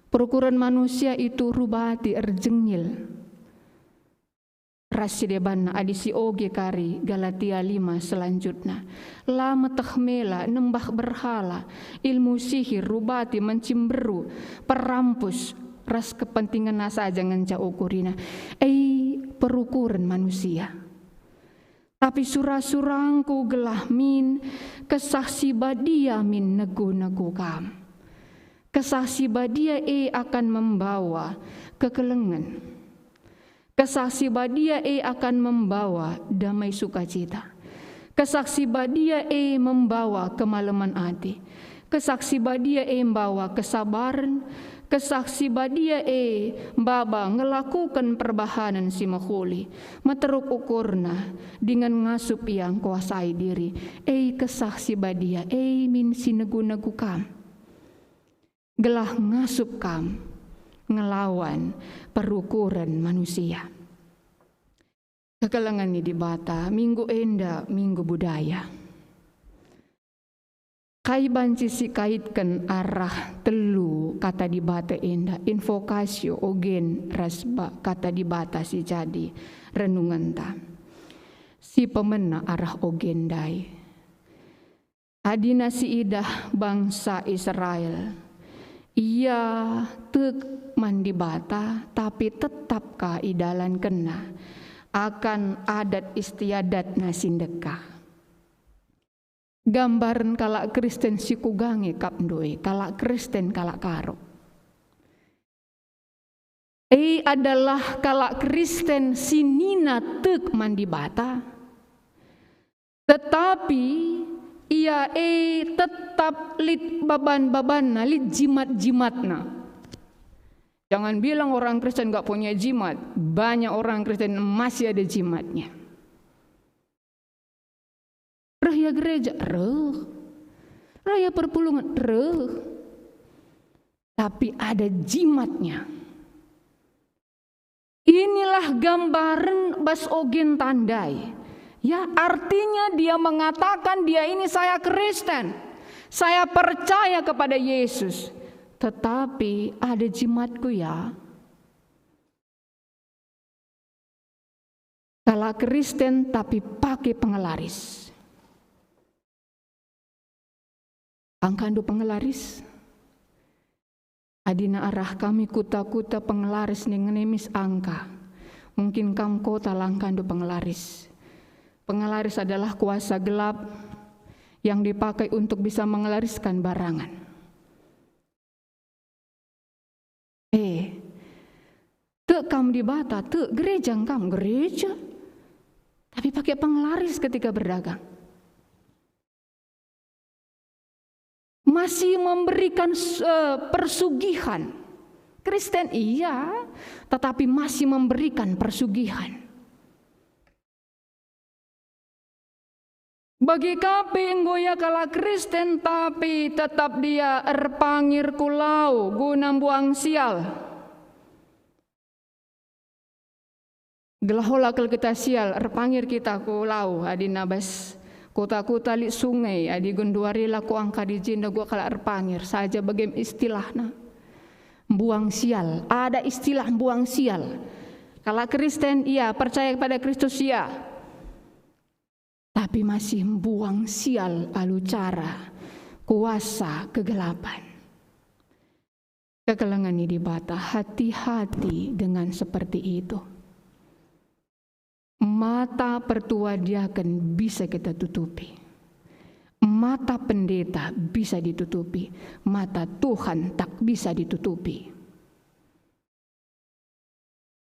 Perukuren manusia itu rubati erjengil ras si debanna adi si oge kari Galatia lima selanjutna. La meteh mela, nembah berhala, ilmu sihir, rubati, mencimberu, perampus, ras kepentingenna saja ngenca ukurina. E, perukuren manusia. Tapi sura-surangku gelah min Kesah Si Badia min negu-negu kam. Kesah Si Badia e akan membawa kekelengen. Kesah Si Badia e akan membawa damai sukacita. Kesah Si Badia e membawa kemalemen ate. Kesah Si Badia e mbawa kesabaren. Kesah Si Badia e maba ngelakuken perbahanen si mehuli. Meteruk ukurna, dingen ngasup ia ngkuasai diri. E Kesah Si Badia, e min si negu-negu kam. Gelah ngasup kam ngelawan perukuren manusia. Kekelengen ni Dibata, minggu enda minggu budaya. Kai banci sikaitken arah telu Kata Dibata enda, invocatio, ogen, ras ba Kata Dibata si jadi renungenta? Si pemena arah ogen ndai. Adina siidah bangsa Israel, ia tek man Dibata, tapi tetap ka idalankenna akan adat istiadatna si ndekah. Gambaren kalak Kristen si kuga nge kap ndai, kalak Kristen kalak Karo. E adalah kalak Kristen si nina tek man Dibata, tetapi ia e tetap lit baban-babanna, lit jimat-jimatna. Jangan bilang orang Kristen nggak punya jimat. Banyak orang Kristen masih ada jimatnya. Reh ia gereja, reh. Reh ia perpulungen, reh. Tapi ada jimatnya. Inilah gambaren bas ogen tandai. Ya, artinya dia mengatakan dia ini saya Kristen. Saya percaya kepada Yesus. Tetapi ada jimatku ya. Kalak Kristen tapi pake pengelaris. Angkandu pengelaris? Adina arah kami kuta-kuta pengelaris ning ngenemis angka. Mungkin kam kota langkandu pengelaris. Pengelaris adalah kuasa gelap yang dipakai untuk bisa mengelariskan barangan. Eh, tek kam Dibata, tek gereja kam gereja, tapi pakai pengelaris ketika berdagang. Masih memberikan s-, eh, persugihan. Kristen iya, tetapi masih memberikan persugihan. Bagi ka pe enggo ia kalak Kristen, tapi tetap dia erpangir ku lau guna mbuang sial. Gelah ola kal kita sial, erpangir kita ku lau, adina bas kuta-kuta lit sungai, adi genduari la kuangka i jenda gua kalak erpangir, saja bagem istilahna. Mbuang sial, ada istilah mbuang sial. Kalak Kristen, ia percaya kepada Kristus, ia. Tapi masih mbuang sial alu cara kuasa kegelapan. Kekelengen ni Dibata, hati-hati dengan seperti itu. Mata pertua diaken bisa kita tutupi. Mata pendeta bisa ditutupi. Mata Tuhan tak bisa ditutupi.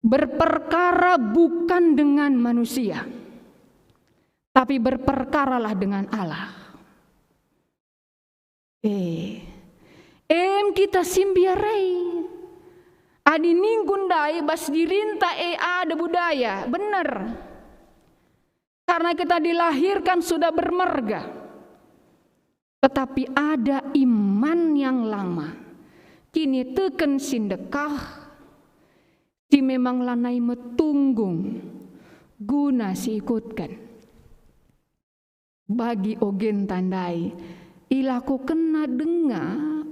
Berperkara bukan dengan manusia, tapi berperkaralah dengan Allah. Eh, em kita si mbiar e. Adi ningku ndai bas dirinta e ada budaya, bener. Karena kita dilahirkan sudah bermarga. Tetapi ada iman yang lama, kiniteken si ndekah, si memang lanai metunggung guna siikutken. Bagi ogenta ndai, Ilakokenna denga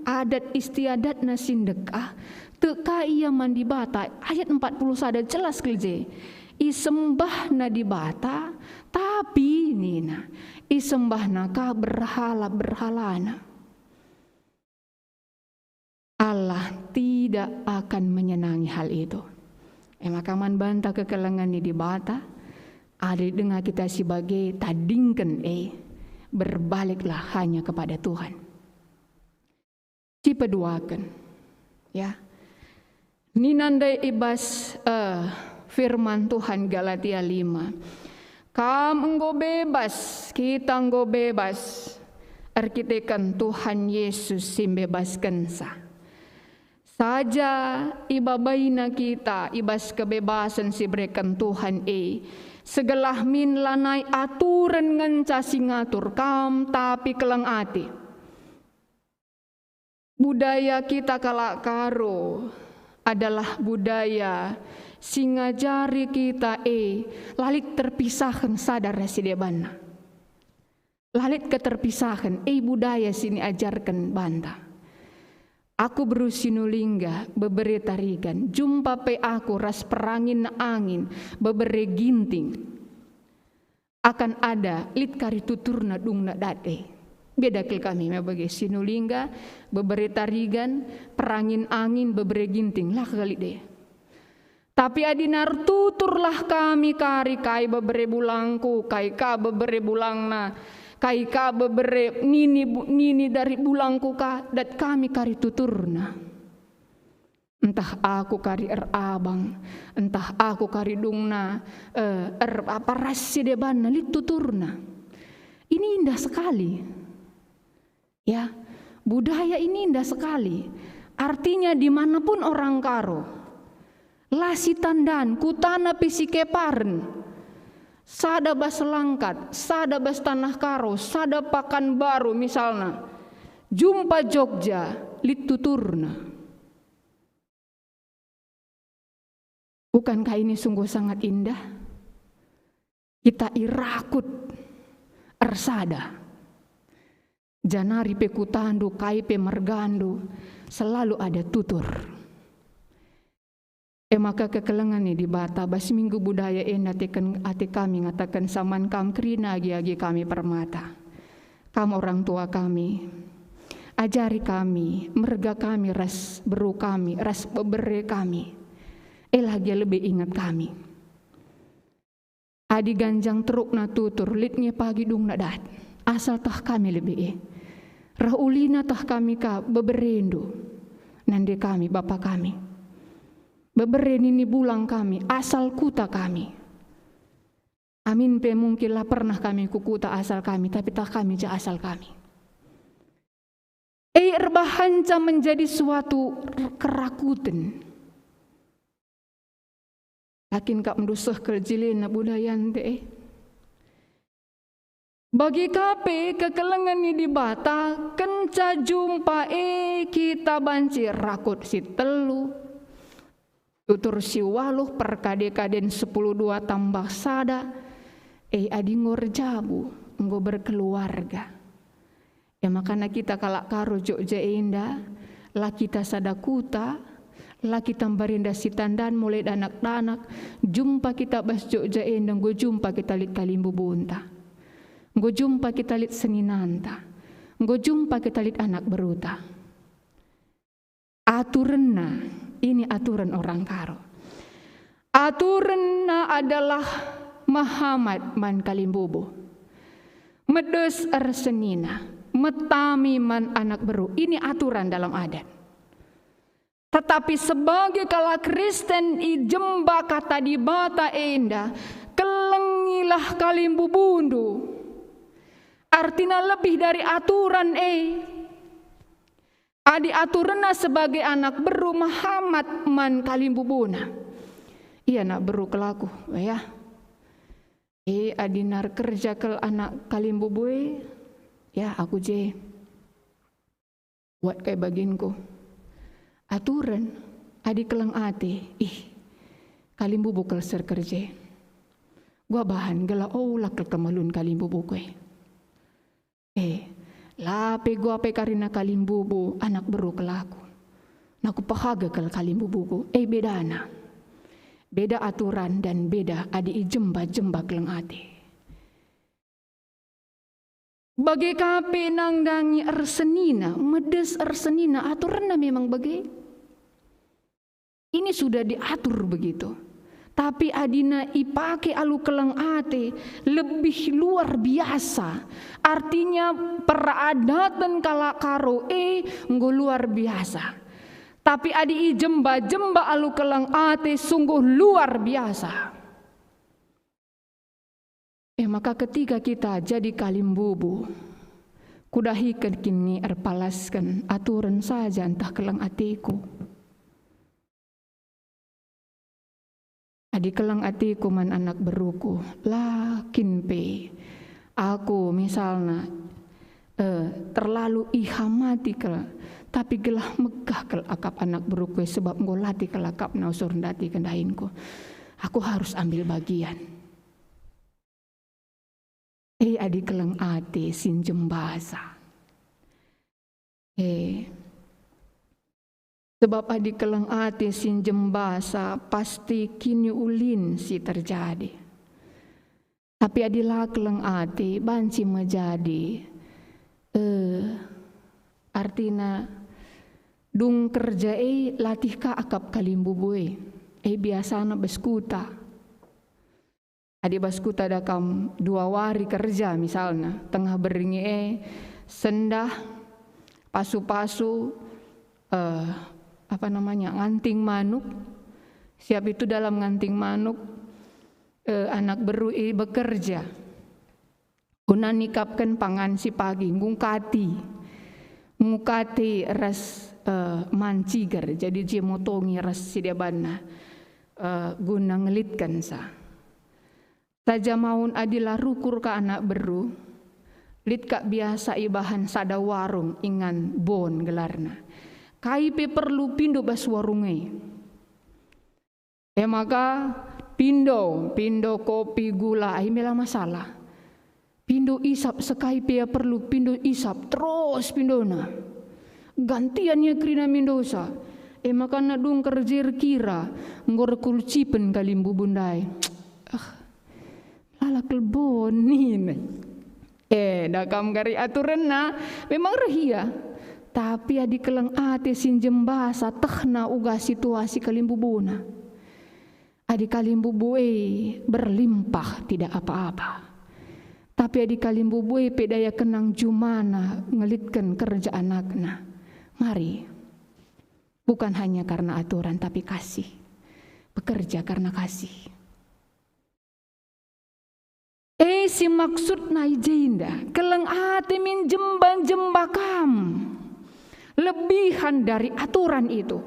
adat istiadatna si ndekah, tek ka ia man Dibata. Ayat empat puluh sada jelas kal je. Isembahna Dibata, tapi nina, isembahna ka berhala-berhalana. Allah tidak akan menyenangi hal itu. E maka man banta kekelengen ni Dibata, adi denga kita si bage tadingken e, berbaliklah hanya kepada Tuhan. Sipeduaken, ya. Nina ndai i bas, eh, firman Tuhan Galatia lima, "Kam enggo bebas, kita enggo bebas, erkiteken Tuhan Yesus si mbebaskenca. Saja ibabaina kita i bas kebebasen si ibereken Tuhan e, segelah min lanai aturen ngenca si ngatur kam, tapi keleng ate." Budaya kita kalak Karo adalah budaya si ngajari kita e la lit terpisahken sada ras si debanna. La lit keterpisahen, e budaya si niajarken banta. Aku beru Sinulingga, bebere Tarigan, jumpa pe aku ras perangin angin, bebere Ginting. Akan ada lit kari tuturna dungna dat e. Beda kal kami me bage Sinulingga, bebere Tarigan, perangin angin, bebere Ginting, la kal lit e. Tapi adi ertuturlah kami kari, kai bebere bulangku, kai ka bebere bulangna, kai ka bebere nini bu-, nini dari bulangku ka, dat kami kari tuturna. Entah aku kari erabang, entah aku kari dungna, eh, er-, apa ras si debanna, lit tuturna. Ini indah sekali. Ya, budaya ini indah sekali. Artinya, dimanapun orang Karo, la sitandan, kutana pe sikeparen, sada bas Langkat, sada bas Tanah Karo, sada Pakanbaru misalna, jumpa Jogja, lit tuturna. Bukankah ini sungguh sangat indah? Kita irakut ersada. Janari pe kutandu, kai pe mergandu, selalu ada tutur. E maka kekelengen ni Dibata, bas Minggu Budaya enda teken ate kami ngataken saman kam kerina agi-agi kami permata. Kam orang tua kami, ajari kami, merga kami ras beru kami, ras bebere kami. Ela gia lebe inget kami. Adi ganjang terukna tutur, lit nge pagi dungna dat. Asal teh kami lebe e. Reh ulina teh kami ka beberendu. Nande kami, Bapa kami. Bebere nini bulang kami, asal kuta kami. Amin pe mungkin la pernah kami ku kuta asal kami, tapi tah kami ja asal kami. E erbahanca menjadi suatu kerakuten. Lakin kap nduseh kal jilena budayanta e. Bagi ka pe kekelengen ni Dibata, kenca jumpa e kita banci rakut si telu, tutur si waluh, perkade-kaden sepuluh dua tambah sada, e adi enggo erjabu, enggo berkeluarga. E makana kita kalak Karo Jogja enda, la kita sada kuta, la kita mbarenda sitandan mulai danak-danak, jumpa kita bas Jogja enda, enggo jumpa kita lit kalimbubunta. Enggo jumpa kita lit seninanta. Enggo jumpa kita lit anak beruta. Aturenna, ini aturen orang Karo. Aturenna adalah mehamat man kalimbubu. Medes ersenina, metami man anak beru. Ini aturan dalam adat. Tetapi sebagai kalak Kristen i jemba Kata Dibata enda, kelengilah kalimbubundu. Artina lebih dari aturan e. Adi aturenna sebagai anak beru mehamat man kalimbubuna. Ia anak beru kelaku, ya. E, adi erkerja kal anak kalimbubu e, ya, aku je. Buat kai baginku. Aturen, adi keleng ate, ih, kalimbubu kal si erkerja. Gua bahan gelah ola kal kemelun kalimbubuku e. E, La pe gua pe karina kalimbubu anak beru kal aku. Nah, kupehaga kal kalimbubuku, e bedana. Beda aturan dan beda adi i jemba-jemba keleng ate. Bage ka pe nandangi ersenina, medes ersenina, aturenna memang bage. Ini sudah diatur begitu. Tapi adina ipake alu keleng ate, lebih luar biasa. Artinya, peradaten kalak Karo e enggo luar biasa. Tapi adi i jemba-jemba alu keleng ate, sungguh luar biasa. E maka ketika kita jadi kalimbubu, kudahiken kin nge erpalasken aturen saja ntah keleng ateku. Adi keleng ateku man anak beruku, la kin pe aku misalna, eh, terlalu ihamati kal, tapi gelah megah kal akap anak beruku e, sebab enggo latih kal akapna usur ndatiken dahinku. Aku harus ambil bagian. Eh, adi keleng ate si njembasa. Eh. Sebab adi keleng ate si njembasa, pasti kiniulin si terjadi. Tapi adi la keleng ate, banci me jadi. Eh, artina dung kerja e latih ka akap kalimbubu e. E biasana bas kuta. Adi bas kuta da kam dua wari kerja misalna, tengah berngi e sendah, pasu-pasu, eh, apa namanya, nganting manuk. Siap itu dalam nganting manuk, eh, anak beru e bekerja guna nikapken pangan si pagi, ngungkati, ngungkati ras, eh, manciger, jadi je motongi ras si debanna, eh, guna ngelitkensa. Saja maun adi la rukur ka anak beru, lit kap biasa ibahan sada warung ingan Bon gelarna. Kai pe perlu pindo bas warung e. E maka pindo, pindo kopi, gula, ai me la masalah. Pindo isap sekai pe ia perlu, pindo isap, terus pindona. Gantian ia kerina mindosa. E maka nadung kerjer kira, enggo erkulcipen kalimbubu ndai. Ah, lalak lebon nina. Eh, da kam gari aturenna, memang reh ia. Tapi adi keleng ate si njembasa, tehna uga situasi kalimbubuna. Adi kalimbubu e berlimpah, tidak apa-apa. Tapi adi kalimbubu e pe daya kenang jumana ngelitken kerja anakna, mari, bukan hanya karena aturan, tapi kasih. Bekerja karena kasih. E si maksudna i jenda, keleng ate min jemba-jemba kam. Lebihan dari aturan itu.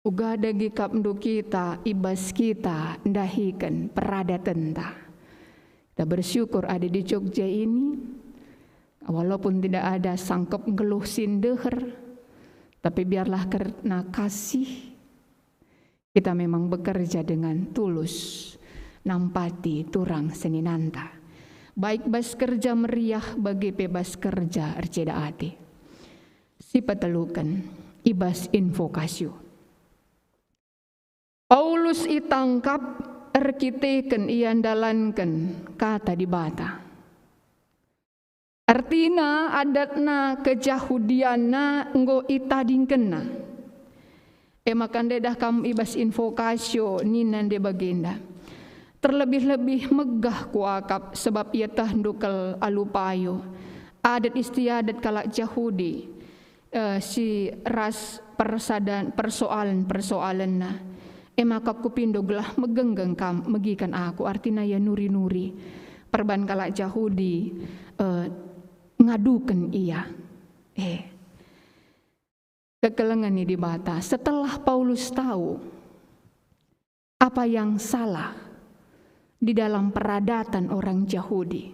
Uga dage kap ndu kita, i bas kita ndahiken peradatenta. Kita bersyukur ada di Jogja ini, walaupun tidak ada sangkep nggeluh si ndeher, tapi biarlah kerna kasih kita memang bekerja dengan tulus nampati turang seninanta, baik bas kerja meriah bage pe bas kerja erceda ate. Sipeteluken, i bas invokasio. Paulus itangkap erkiteken ia ndalanken Kata Dibata. Ertina, adatna kejahudianna enggo itadingkenna. E maka ndedah kam i bas invokasio nina nde bagenda. Terlebih-lebih megah kuakap sebab ietehndu kal alu payo, adat istiadat kalak Jahudi, eh, si ras persadan, persoalen-persoalenna. E maka kupindo gelah megenggeng kam megiken aku, artina ia nuri-nuri perban kalak Jahudi, eh, ngaduken ia. Eh. Kekelengen ni Dibata, setelah Paulus tahu apa yang salah di dalam peradaten orang Jahudi,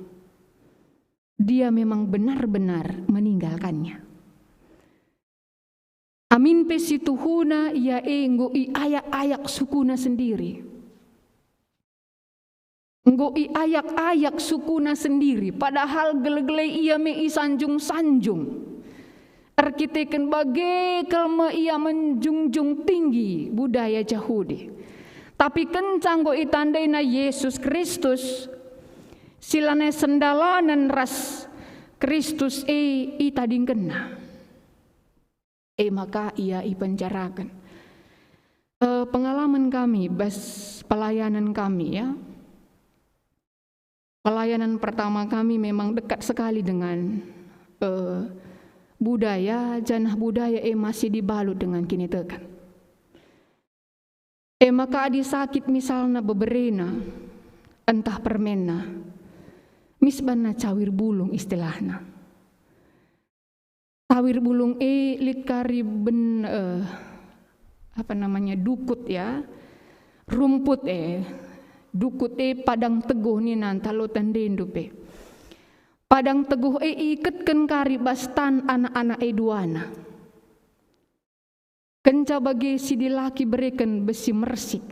dia memang benar-benar meninggalkannya. Amin pe si tuhuna ia e enggo iayak-ayak sukuna sendiri. Enggo iayak-ayak sukuna sendiri, padahal gele-gele ia me isanjung-sanjung. Erkiteken bage kal me ia menjunjung tinggi budaya Jahudi. Tapi kenca enggo itandaina Yesus Kristus, si lanai sendalanen ras Kristus e itadingkenna. E maka ia ipenjaraken. Eh, pengalaman kami bas pelayanan kami, ya. Pelayanan pertama kami memang dekat sekali dengan, eh, budaya, janah budaya e masih dibalut dengan kiniteken. E maka adi sakit misalna beberena, ntah permenna, mis banna cawir bulung istilahna. Cawir bulung e lit kari ben, eh, apa namanya, dukut, ya, rumput e. Dukut e padang teguh nina ntah lo tandendu pe. Padang teguh e iiketken kari bas tan anak-anak e duana. Kenca bage si dilaki bereken besi mersik.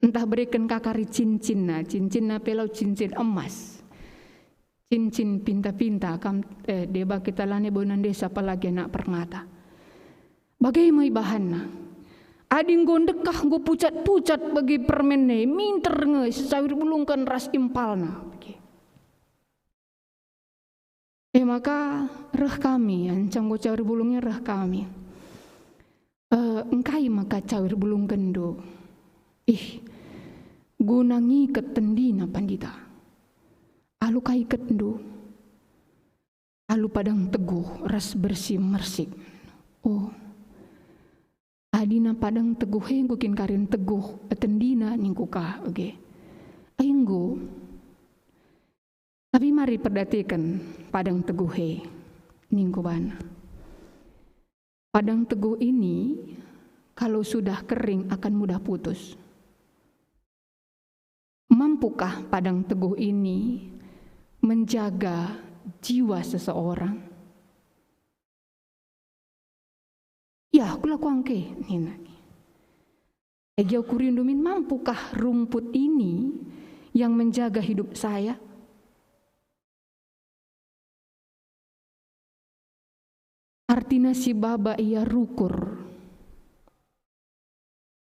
Ntah bereken ka kari cincinna, cincinna pe lau cincin emas. Cincin pinta-pinta kam, eh, deba kita lanai bonan desa apalagi anak permata. Bage me ibahanna. Adi enggo ndekah enggo pucat-pucat bagi permen e, minter nge sicawir bulungken ras impalna. Bage. E maka reh kami, anca enggo cawir bulungna reh kami. Eh, engkai maka cawir bulungkenndu? Ih, guna ngiket tendina pandita. Alu ka iketndu? Alu padang teguh ras bersi mersik. Oh. Adina padang teguh e enggo kin kari nteguh tendina ningku ka, oge. Ai enggo. Tapi mari perhatiken padang teguh e, ningku bana. Padang teguh ini kalau sudah kering akan mudah putus. Mampukah padang teguh ini menjaga jiwa seseorang? Ya, kulakuangke, nina. Egi ukurindu min, mampukah rumput ini yang menjaga hidup saya? Artina si baba ia rukur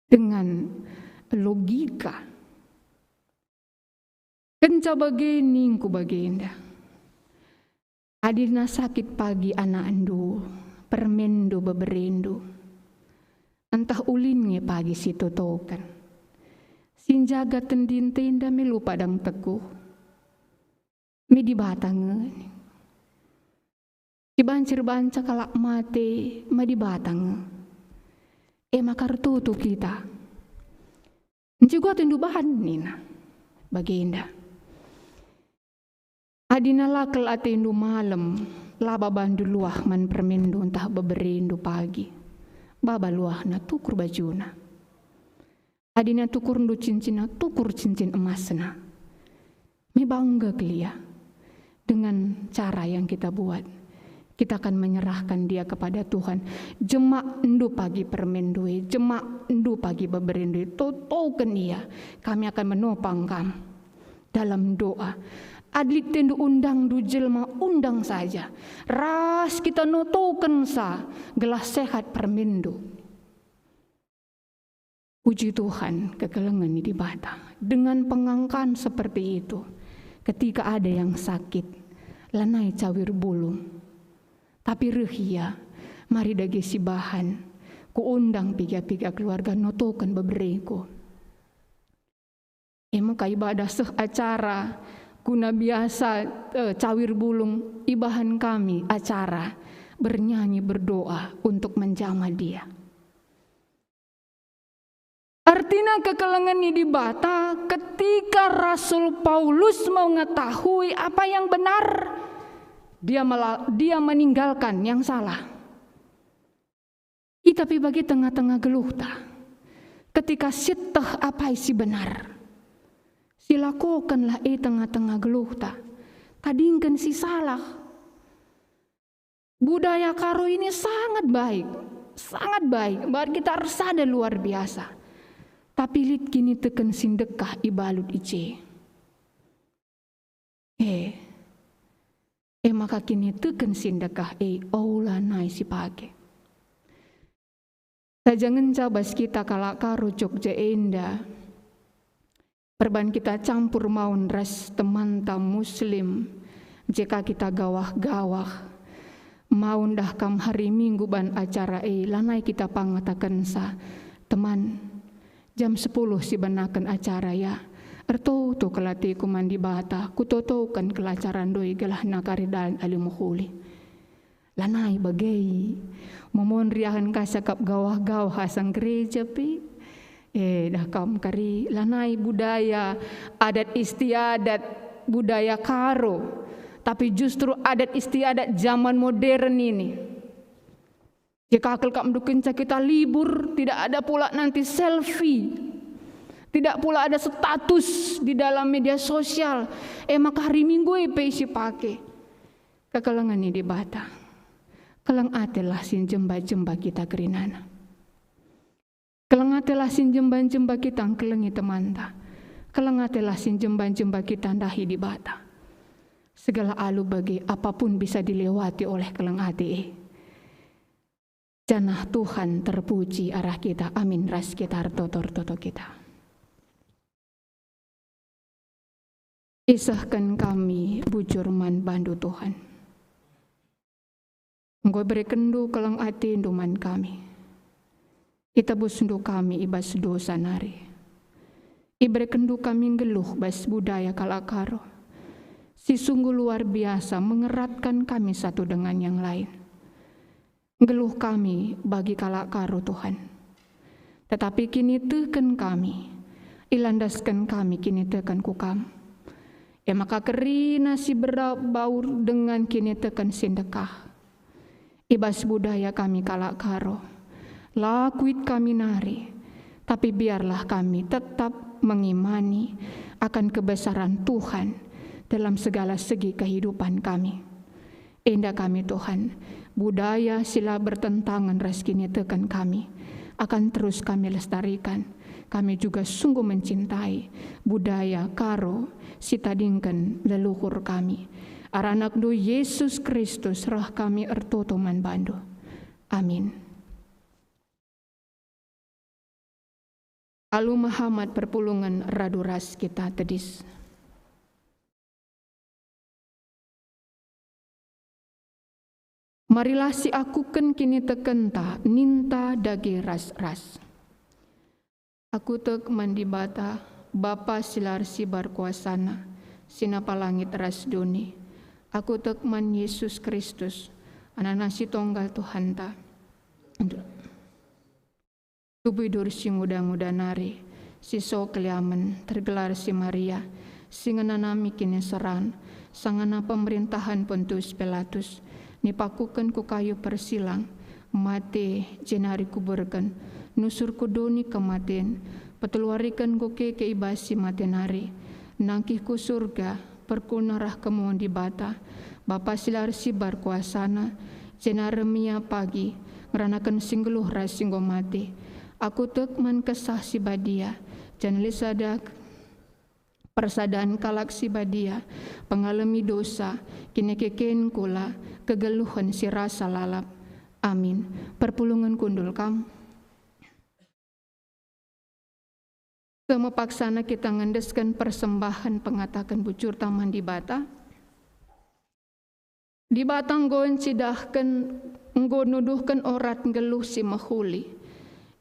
dengan logika. Kenca bage ningku bagenda, adina sakit pagi anakndu, permenndu, beberendu, ntah ulin nge pagi si totoken, si njaga tendin tenda me lu padang teguh. Me Dibata nge. Si banci erbanca kalak mate me Dibata nge. E maka ertutu kita. Ncuga atendu bahan nina bagenda. Adina la kal atendu malem, la babandu luah man permenndu ntah beberendu pagi. Baba luahna tukur bajuna. Adina tukurndu cincinna, tukur cincin emasna. Me bangga kal ia dengan cara yang kita buat. Kita akan menyerahkan dia kepada Tuhan. Jemakndu pagi permenndu e, jemakndu pagi beberendu e, totoken ia. Kami akan menopang kam dalam doa. Adi lit atendu undangndu jelma, undang saja. Ras kita notokensa gelah sehat permenndu. Puji Tuhan, kekelengen ni Dibata. Dengan pengangkan seperti itu, ketika ada yang sakit, lanai cawir bulung, tapi reh ia, mari dage sibahan, kuundang piga-piga keluarga notoken bebereku. E maka ibadah seh acara, guna biasa, eh, cawir bulung, ibahan kami acara bernyanyi, berdoa untuk menjama dia. Artina kekelengen ni Dibata, ketika Rasul Paulus mengetahui apa yang benar, dia mela-, dia meninggalkan yang salah. Kita pe bage tengah-tengah geluhta. Ketika sieteh apai si benar, silakokenlah e tengah-tengah geluhta. Tadingken si salah. Budaya Karo ini sangat baik, sangat baik. Bahkan kita ersada luar biasa. tapi lit kiniteken si ndekah ibalut i je. E, e maka kiniteken si ndekah e ola nai sipake. Saja ngenca bas kita kalak Karo Jogja enda, perban kita campur maun ras temanta Muslim, jika kita gawah-gawah, maun dah kam hari Minggu ban acara e, lanai kita pangatakensa, teman, jam sepuluh sibenaken acara ya. Ertoto kal ateku man Dibata, kutotoken kal acara ndoi gelah nakari dalan alu mehuli. Lanai bage. Momon riahen ka siakap gawah-gawah asang gereja pe. Eh, dah kam kari, lanai budaya adat istiadat budaya Karo, tapi justru adat istiadat zaman modern ini. Jika kal kam dukenca kita libur, tidak ada pula nanti selfie, tidak pula ada status di dalam media sosial. Eh, maka hari Minggu e pe sipake. Kekelengen ni Dibata. Keleng atelah si njemba-jemba kita kerinana. Keleng atelah si njemba-jemba kita ngkelengi temanta. Keleng atelah si njemba-jemba kita ndahi Dibata. Segala alu bage apapun bisa dilewati oleh keleng ate e. Janah Tuhan terpuji arah kita. Amin. Ras kita ertoto-ertoto kita. Isehken kami bujur man bandu, Tuhan. Enggo iberekenndu keleng atendu man kami. Itebusndu kami i bas dosa nari. Iberekenndu kami nggeluh bas budaya kalak Karo, si sungguh luar biasa mengeratkan kami satu dengan yang lain. Nggeluh kami bagi kalak Karo, Tuhan. Tetapi kiniteken kami, ilandasken kami kiniteken ku Kam. E maka kerina si bera bau dengan kiniteken si ndekah. I bas budaya kami kalak Karo, la kuit kami nari, tapi biarlah kami tetap mengimani akan kebesaran Tuhan dalam segala segi kehidupan kami. Enda kami, Tuhan, budaya si la bertentangan ras kiniteken kami akan terus kami lestarikan. Kami juga sungguh mencintai budaya Karo si tadingken leluhur kami. Arah AnakNdu Yesus Kristus reh kami ertoto man bandu. Amin. Alu mehamat perpulungen radu ras kita tedis. Marilah siakuken kinitekenta ninta dage ras-ras. Aku tek man Dibata, Bapa si la ersibar kuasana, si napa langit ras doni. Aku tek man Yesus Kristus, AnakNa si tonggal Tuhanta. Tubuh idur si nguda-nguda nari, si so keliamen, tergelar si Maria, si ngenanami kiniseran, sangana pemerintahan Pontius Pilatus, nipakuken ku kayu persilang, mate, jenari kuberken, nusur ku doni kematen, peteluariken enggo keke i bas si mate nari, nangkih ku Surga, perpulungen reh kemuhen Dibata, Bapa si la ersibar kuasana, jenari mia pagi, ngeranaken si nggeluh ras si enggo mate. Aku tek man Kesah Si Badia, janah lit sada persadan kalak si badia, pengalemi dosa, kinekeken kula, kegeluhen si rasa lalap. Amin. Perpulungen kundul kam. Semepaksana kita ngendesken persembahen pengataken bujurta man Dibata. Dibata enggo ncidahken, enggo nuduhken orat nggeluh si mehuli,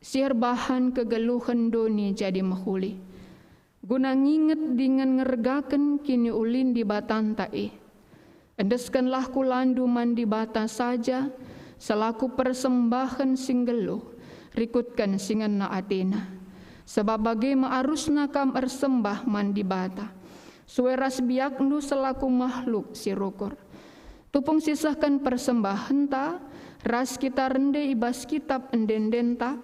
si erbahan kegeluhen doni jadi mehuli, guna nginget dingen ngergaken kiniulin Dibatanta e. Endeskenlah kulandu man Dibata saja selaku persembahen si nggeluh, rikutken si ngena ateNa. Sebab bage me arusna kam ersembah man Dibata, sue ras biakndu selaku mahluk si rukur. Tupung sisehken persembahenta ras kita rende i bas kitap ende-endenta,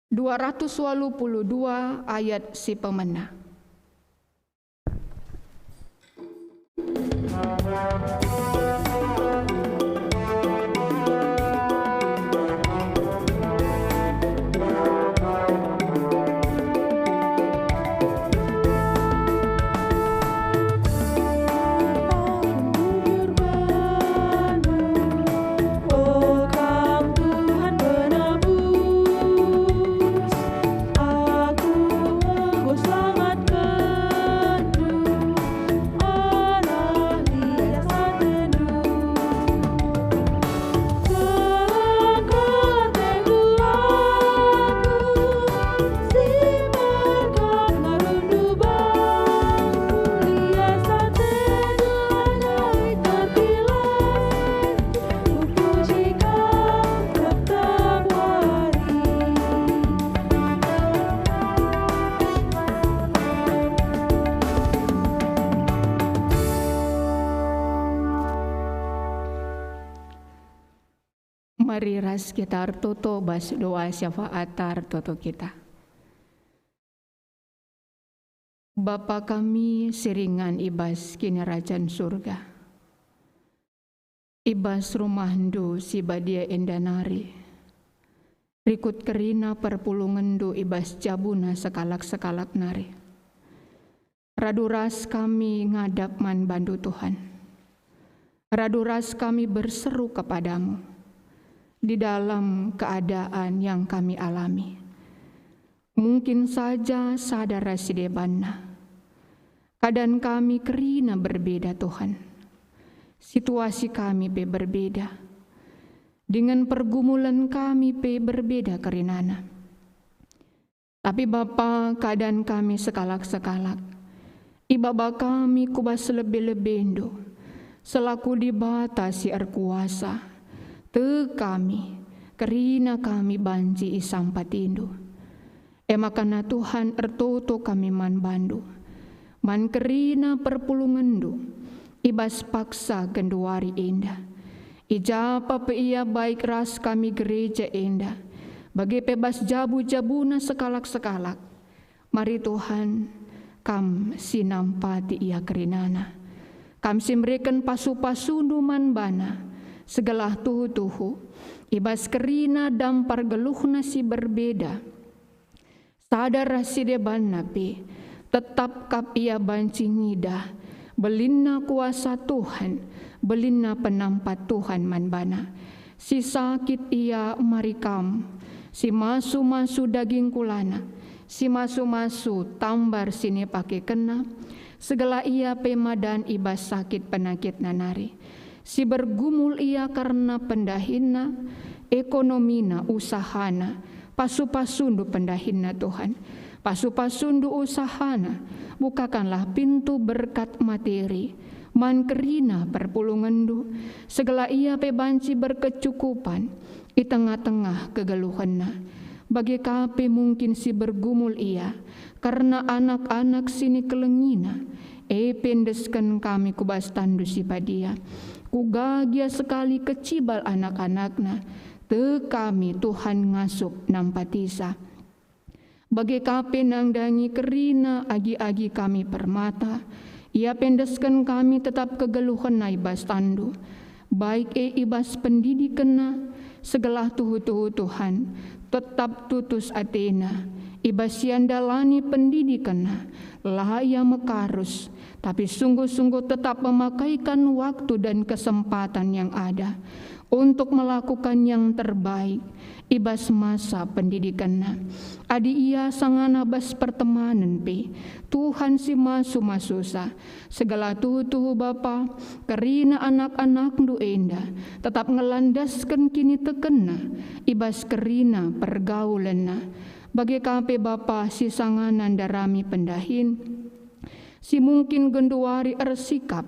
dua ratus walu puluh dua ayat si pemena. Mari ras kita ertoto bas doa syafaat ertoto kita. Bapa kami si ringan i bas Kinirajan Surga, i bas rumahNdu si badia enda nari, rikut kerina perpulungenNdu i bas jabuna sekalak-sekalak nari. Radu ras kami ngadap man bandu, Tuhan. Radu ras kami berseru kepada-Mu di dalam keadaan yang kami alami. Mungkin saja sada ras si debanna. Keadaan kami kerina berbeda, Tuhan. Situasi kami pe berbeda. Dingen pergumulen kami pe berbeda kerinana. Tapi Bapa, keadaan kami sekalak-sekalak, ibaba kami ku bas lebe-lebeNdu, selaku Dibata si erkuasa, tek kami, kerina kami banci isampatiNdu. E maka Tuhan, ertoto kami man bandu, man kerina perpulungenNdu, i bas paksa genduari enda. I ja pe ia baik ras kami gereja enda, bage pe bas jabu-jabuna sekalak-sekalak. Mari Tuhan, Kam si nampati ia kerinana. Kam si mereken pasu-pasuNdu man bana, segelah tuhu-tuhu, i bas kerina dampar geluhna si berbeda. Sada ras si debanna pe, tetap kap ia banci ngidah belinna kuasa Tuhan, belinna penampat Tuhan man bana. Si sakit ia mari Kam, si masu-masu daging kulana, si masu-masu tambar si nipakekenna, segelah ia pe madan i bas sakit penakitna nari. Si bergumul ia kerna pendahinna, ekonomina, usahana, pasu-pasuNdu pendahinna, Tuhan. Pasu-pasuNdu usahana, bukakanlah pintu berkat materi, man kerina perpulungenNdu, segelah ia pe banci berkecukupan i tengah-tengah kegeluhenna. Bage ka pe mungkin si bergumul ia kerna anak-anak si nikelengina, e pe endesken kami ku bas tanNdu si badia. Kuga gia sekali kecibal anak-anakna, tek kami Tuhan ngasup nampatisa. Bage ka pe nandangi kerina agi-agi kami permata, ia pe endesken kami tetap kegeluhenna i bas tanNdu, baik e i bas pendidikenna, segelah tuhu-tuhu Tuhan, tetap tutus atena, i bas ia ndalani pendidikenna, la ia mekarus, tapi sungguh-sungguh tetap memakaikan waktu dan kesempatan yang ada untuk melakukan yang terbaik i bas masa pendidikenna. Adi ia sangana bas pertemanen pe, Tuhan si masu-masusa, segelah tuhu-tuhu Bapa, kerina anak-anakNdu enda, tetap ngelandasken kinitekenna i bas kerina pergaulenna. Bage ka pe Bapa si sangana ndarami pendahin, si mungkin genduari ersikap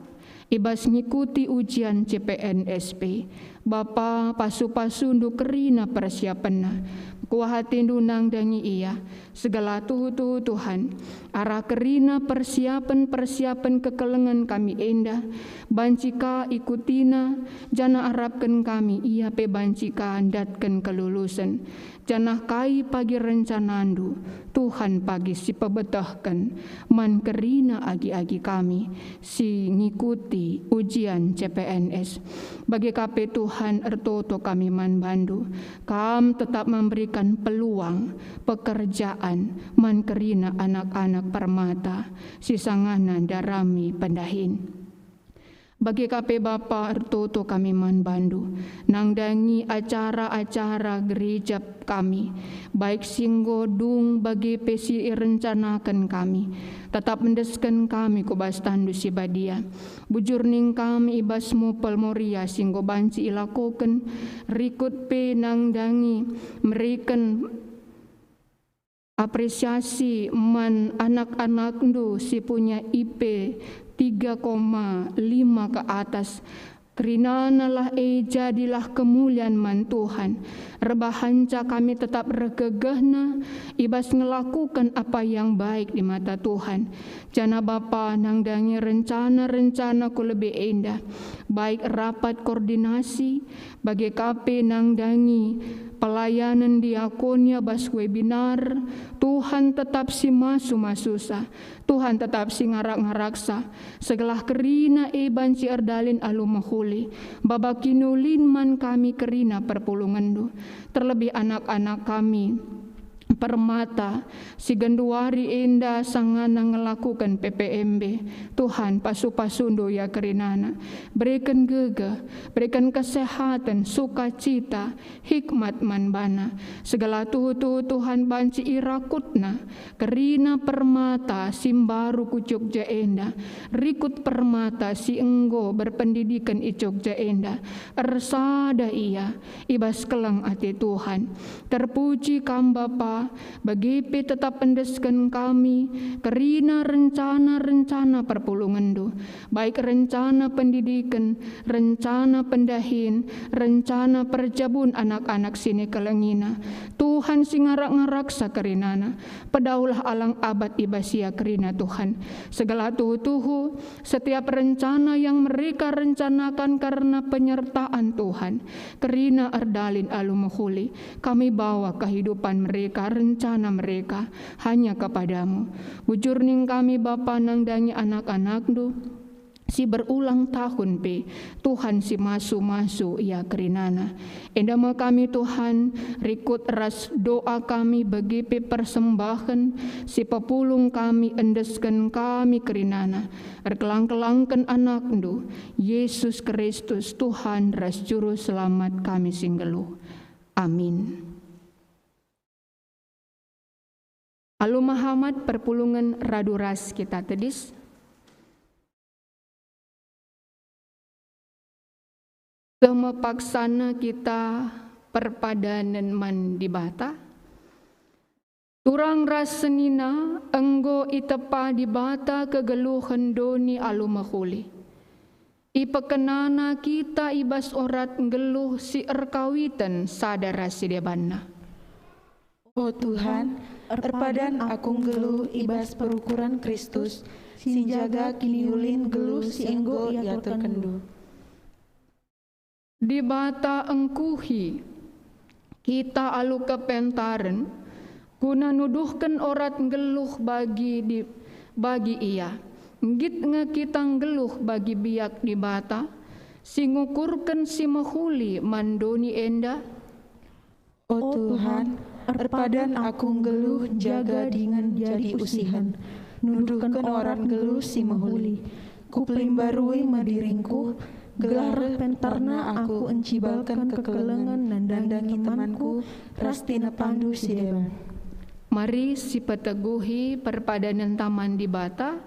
i bas ngikuti ujian C P N S P. Bapa, pasu-pasuNdu kerina persiapenna. Kuah ateNdu nandangi ia, segelah tuhu-tuhu Tuhan, arah kerina persiapen-persiapen kekelengen kami enda, banci ka ikutina, janah arapken kami ia pe banci ka ndatken kelulusen. Janah kai pagi rencanaNdu, Tuhan pagi si pebetehken man kerina agi-agi kami si ngikuti ujian C P N S. Bage ka pe Tuhan, ertoto kami man bandu, Kam tetap memberikan peluang pekerjaan man kerina anak-anak permata si sangana ndarami pendahin. Bage ka pe Bapa, ertoto kami man bandu, nandangi acara-acara gereja kami, baik si enggo dung bage pe si irencanaken kami. Tetap endesken kami ku bas tanNdu si badia. Bujur ning kami i bas mupel Moria si enggo banci ilakoken, rikut pe nandangi mereken apresiasi man anak-anakNdu si punya I P tiga koma lima ke atas. Kerinanalah e jadilah kemulian man Tuhan. Erbahanca kami tetap ergegehna i bas ngelakuken apa yang baik di mata Tuhan. Janah Bapa nandangi rencana-rencana ku lebe enda, baik rapat koordinasi, bage ka pe nandangi pelayanen diakonia bas webinar. Tuhan tetap si masu-masusa, Tuhan tetap si ngarak-ngaraksa, segelah kerina e banci erdalin alu mehuli, baba kiniulin man kami kerina perpulungenndu, terlebih anak-anak kami. Permata, si genduari enda sangana ngelakuken P P M B. Tuhan, pasu-pasundu ia kerinana. Bereken gegeh, bereken kesehaten, sukacita, hikmat man bana. Segala tuhu-tuhu Tuhan banci irakutna. Kerina Permata si mbaru ku Jogja enda, rikut Permata si enggo berpendidiken i Jogja enda. Ersada ia i bas keleng ate Tuhan. Terpuji Kam, Bapa, bage pe tetap endesken kami kerina rencana-rencana perpulungenndu, baik rencana pendidiken, rencana pendahin, rencana perjabun anak-anak si nikelengina. Tuhan si ngarak-ngaraksa kerinana, pedauhlah alang abad i bas ia kerina, Tuhan. Segala tuhu-tuhu, setiap rencana yang mereka rencanakan karena penyertaan Tuhan, kerina erdalin alu mehuli. Kami bawa kehidupan mereka, rencana mereka, hanya kepada-Mu. Bujur ning kami, Bapa, nandangi anak-anakNdu si berulang tahun pe, Tuhan si masu-masu ia kerinana. Enda me kami, Tuhan, rikut ras doa kami bage pe persembahen si pepulung kami endesken kami kerinana, erkelang-kelangken AnakNdu, Yesus Kristus, Tuhan ras Juru Selamat kami si nggeluh. Amin. Alu mehamat perpulungen radu ras kita tedis. Seh me paksana kita perpadanen man Dibata. Turang ras senina enggo itepa Dibata kegeluhen doni alu mehuli. Ipekenana kita i bas orat nggeluh si erkawiten sada ras si debanna. O Tuhan, erpadan aku nggeluh i bas perukuren Kristus, si njaga kiniulin nggeluh si enggo iaturkenNdu. Dibata engkuhi kita alu kepentaren, guna nuduhken orat nggeluh bagi di, bagi Ia. Nggit nge kita nggeluh bagi biak Dibata, si ngukurken si mehuli man doni enda? O Tuhan, erpadan aku nggeluh jaga dingen jadi usihen, nuduhken orat nggeluh si mehuli. Kupelimbarui me diringku, gelah reh pentarna aku encibalken kekelengen nandangi temanku ras tinepandu si deban. Mari sipeteguhi perpadanenta man Dibata,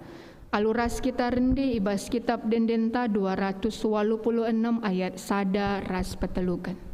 alu ras kita rende i bas Kitap Endenta dua ratus walu puluh enem ayat sada ras peteluken.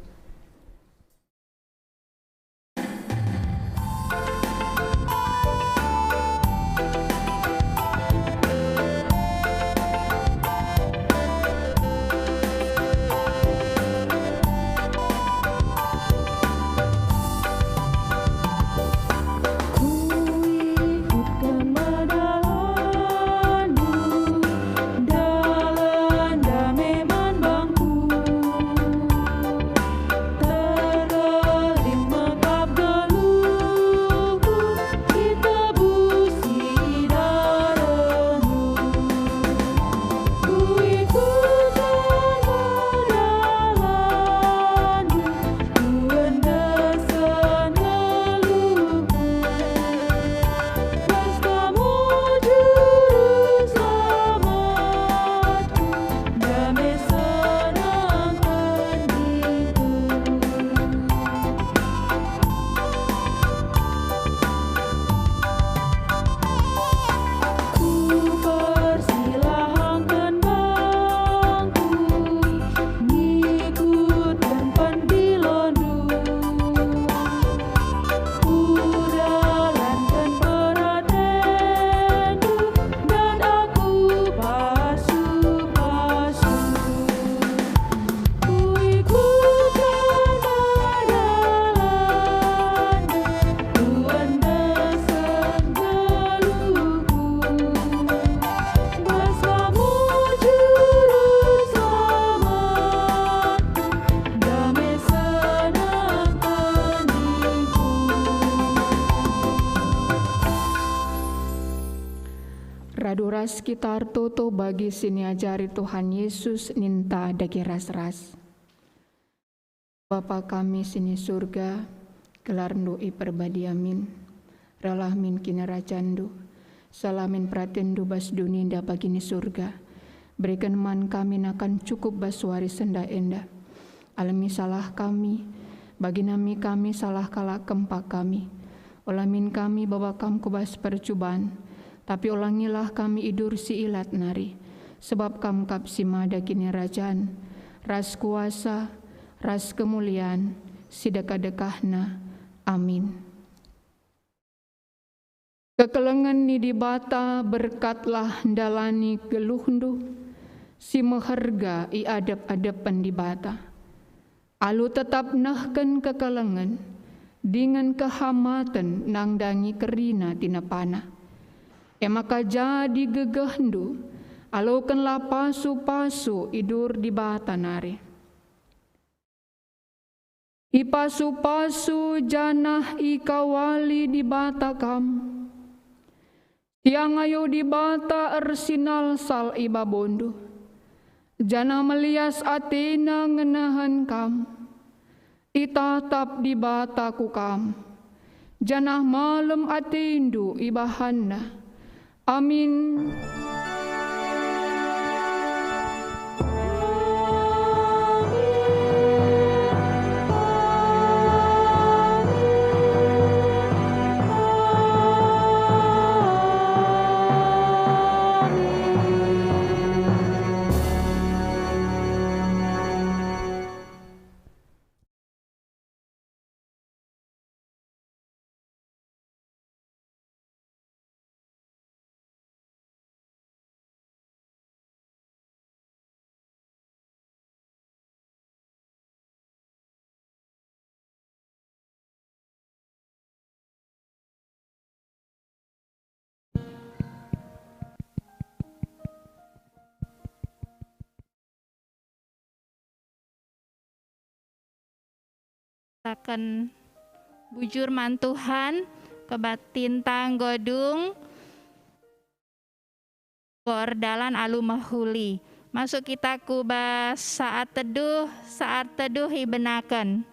Kuikutken me dalanNdu, dalan dame man bangku. Kita ertoto bagi si niajari Tuhan Yesus ninta dage ras-ras. Bapa kami si ni Surga, gelarNdu iperbadia min. Rehlah min kinirajanNdu. Sala min peratenNdu bas doni enda bagi ni Surga. Bereken man kami nakan cukup bas wari senda enda. Alemi salah kami, bagi nami kami salah kalak kempak kami. Ola min kami baba Kam ku bas percuban, tapi olangilah kami i bas si ilat nari, sebab Kam kap si mada kinirajan, ras kuasa, ras kemulian, si dekah-dekahna. Amin. Kekelengen ni Dibata berkatlah ndalani geluhndu si meherga i adep-adepen Dibata. Alu tetap nehken kekelengen dingen kehamaten nandangi kerina tinepana. E maka jadi gegehndu, alokenlah pasu-pasu i bas Dibata nari. Ipasu-pasu janah ikawali Dibata kam. Siangayo Dibata ersinalsal i babondu, janah melias ateNa ngenehen kam. Itatap Dibata ku kam, janah malem atendu ibahanNa. Amin. Taken bujur man Tuhan, kebaktinta enggo dung, enggo erdalan alu mehuli. Masuk kita ku bas saat teduh, saat teduh ibenaken.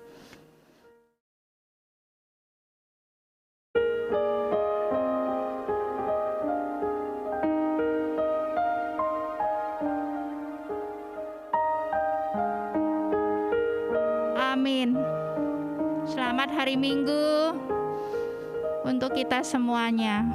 Amin. Selamat hari Minggu untuk kita semuanya.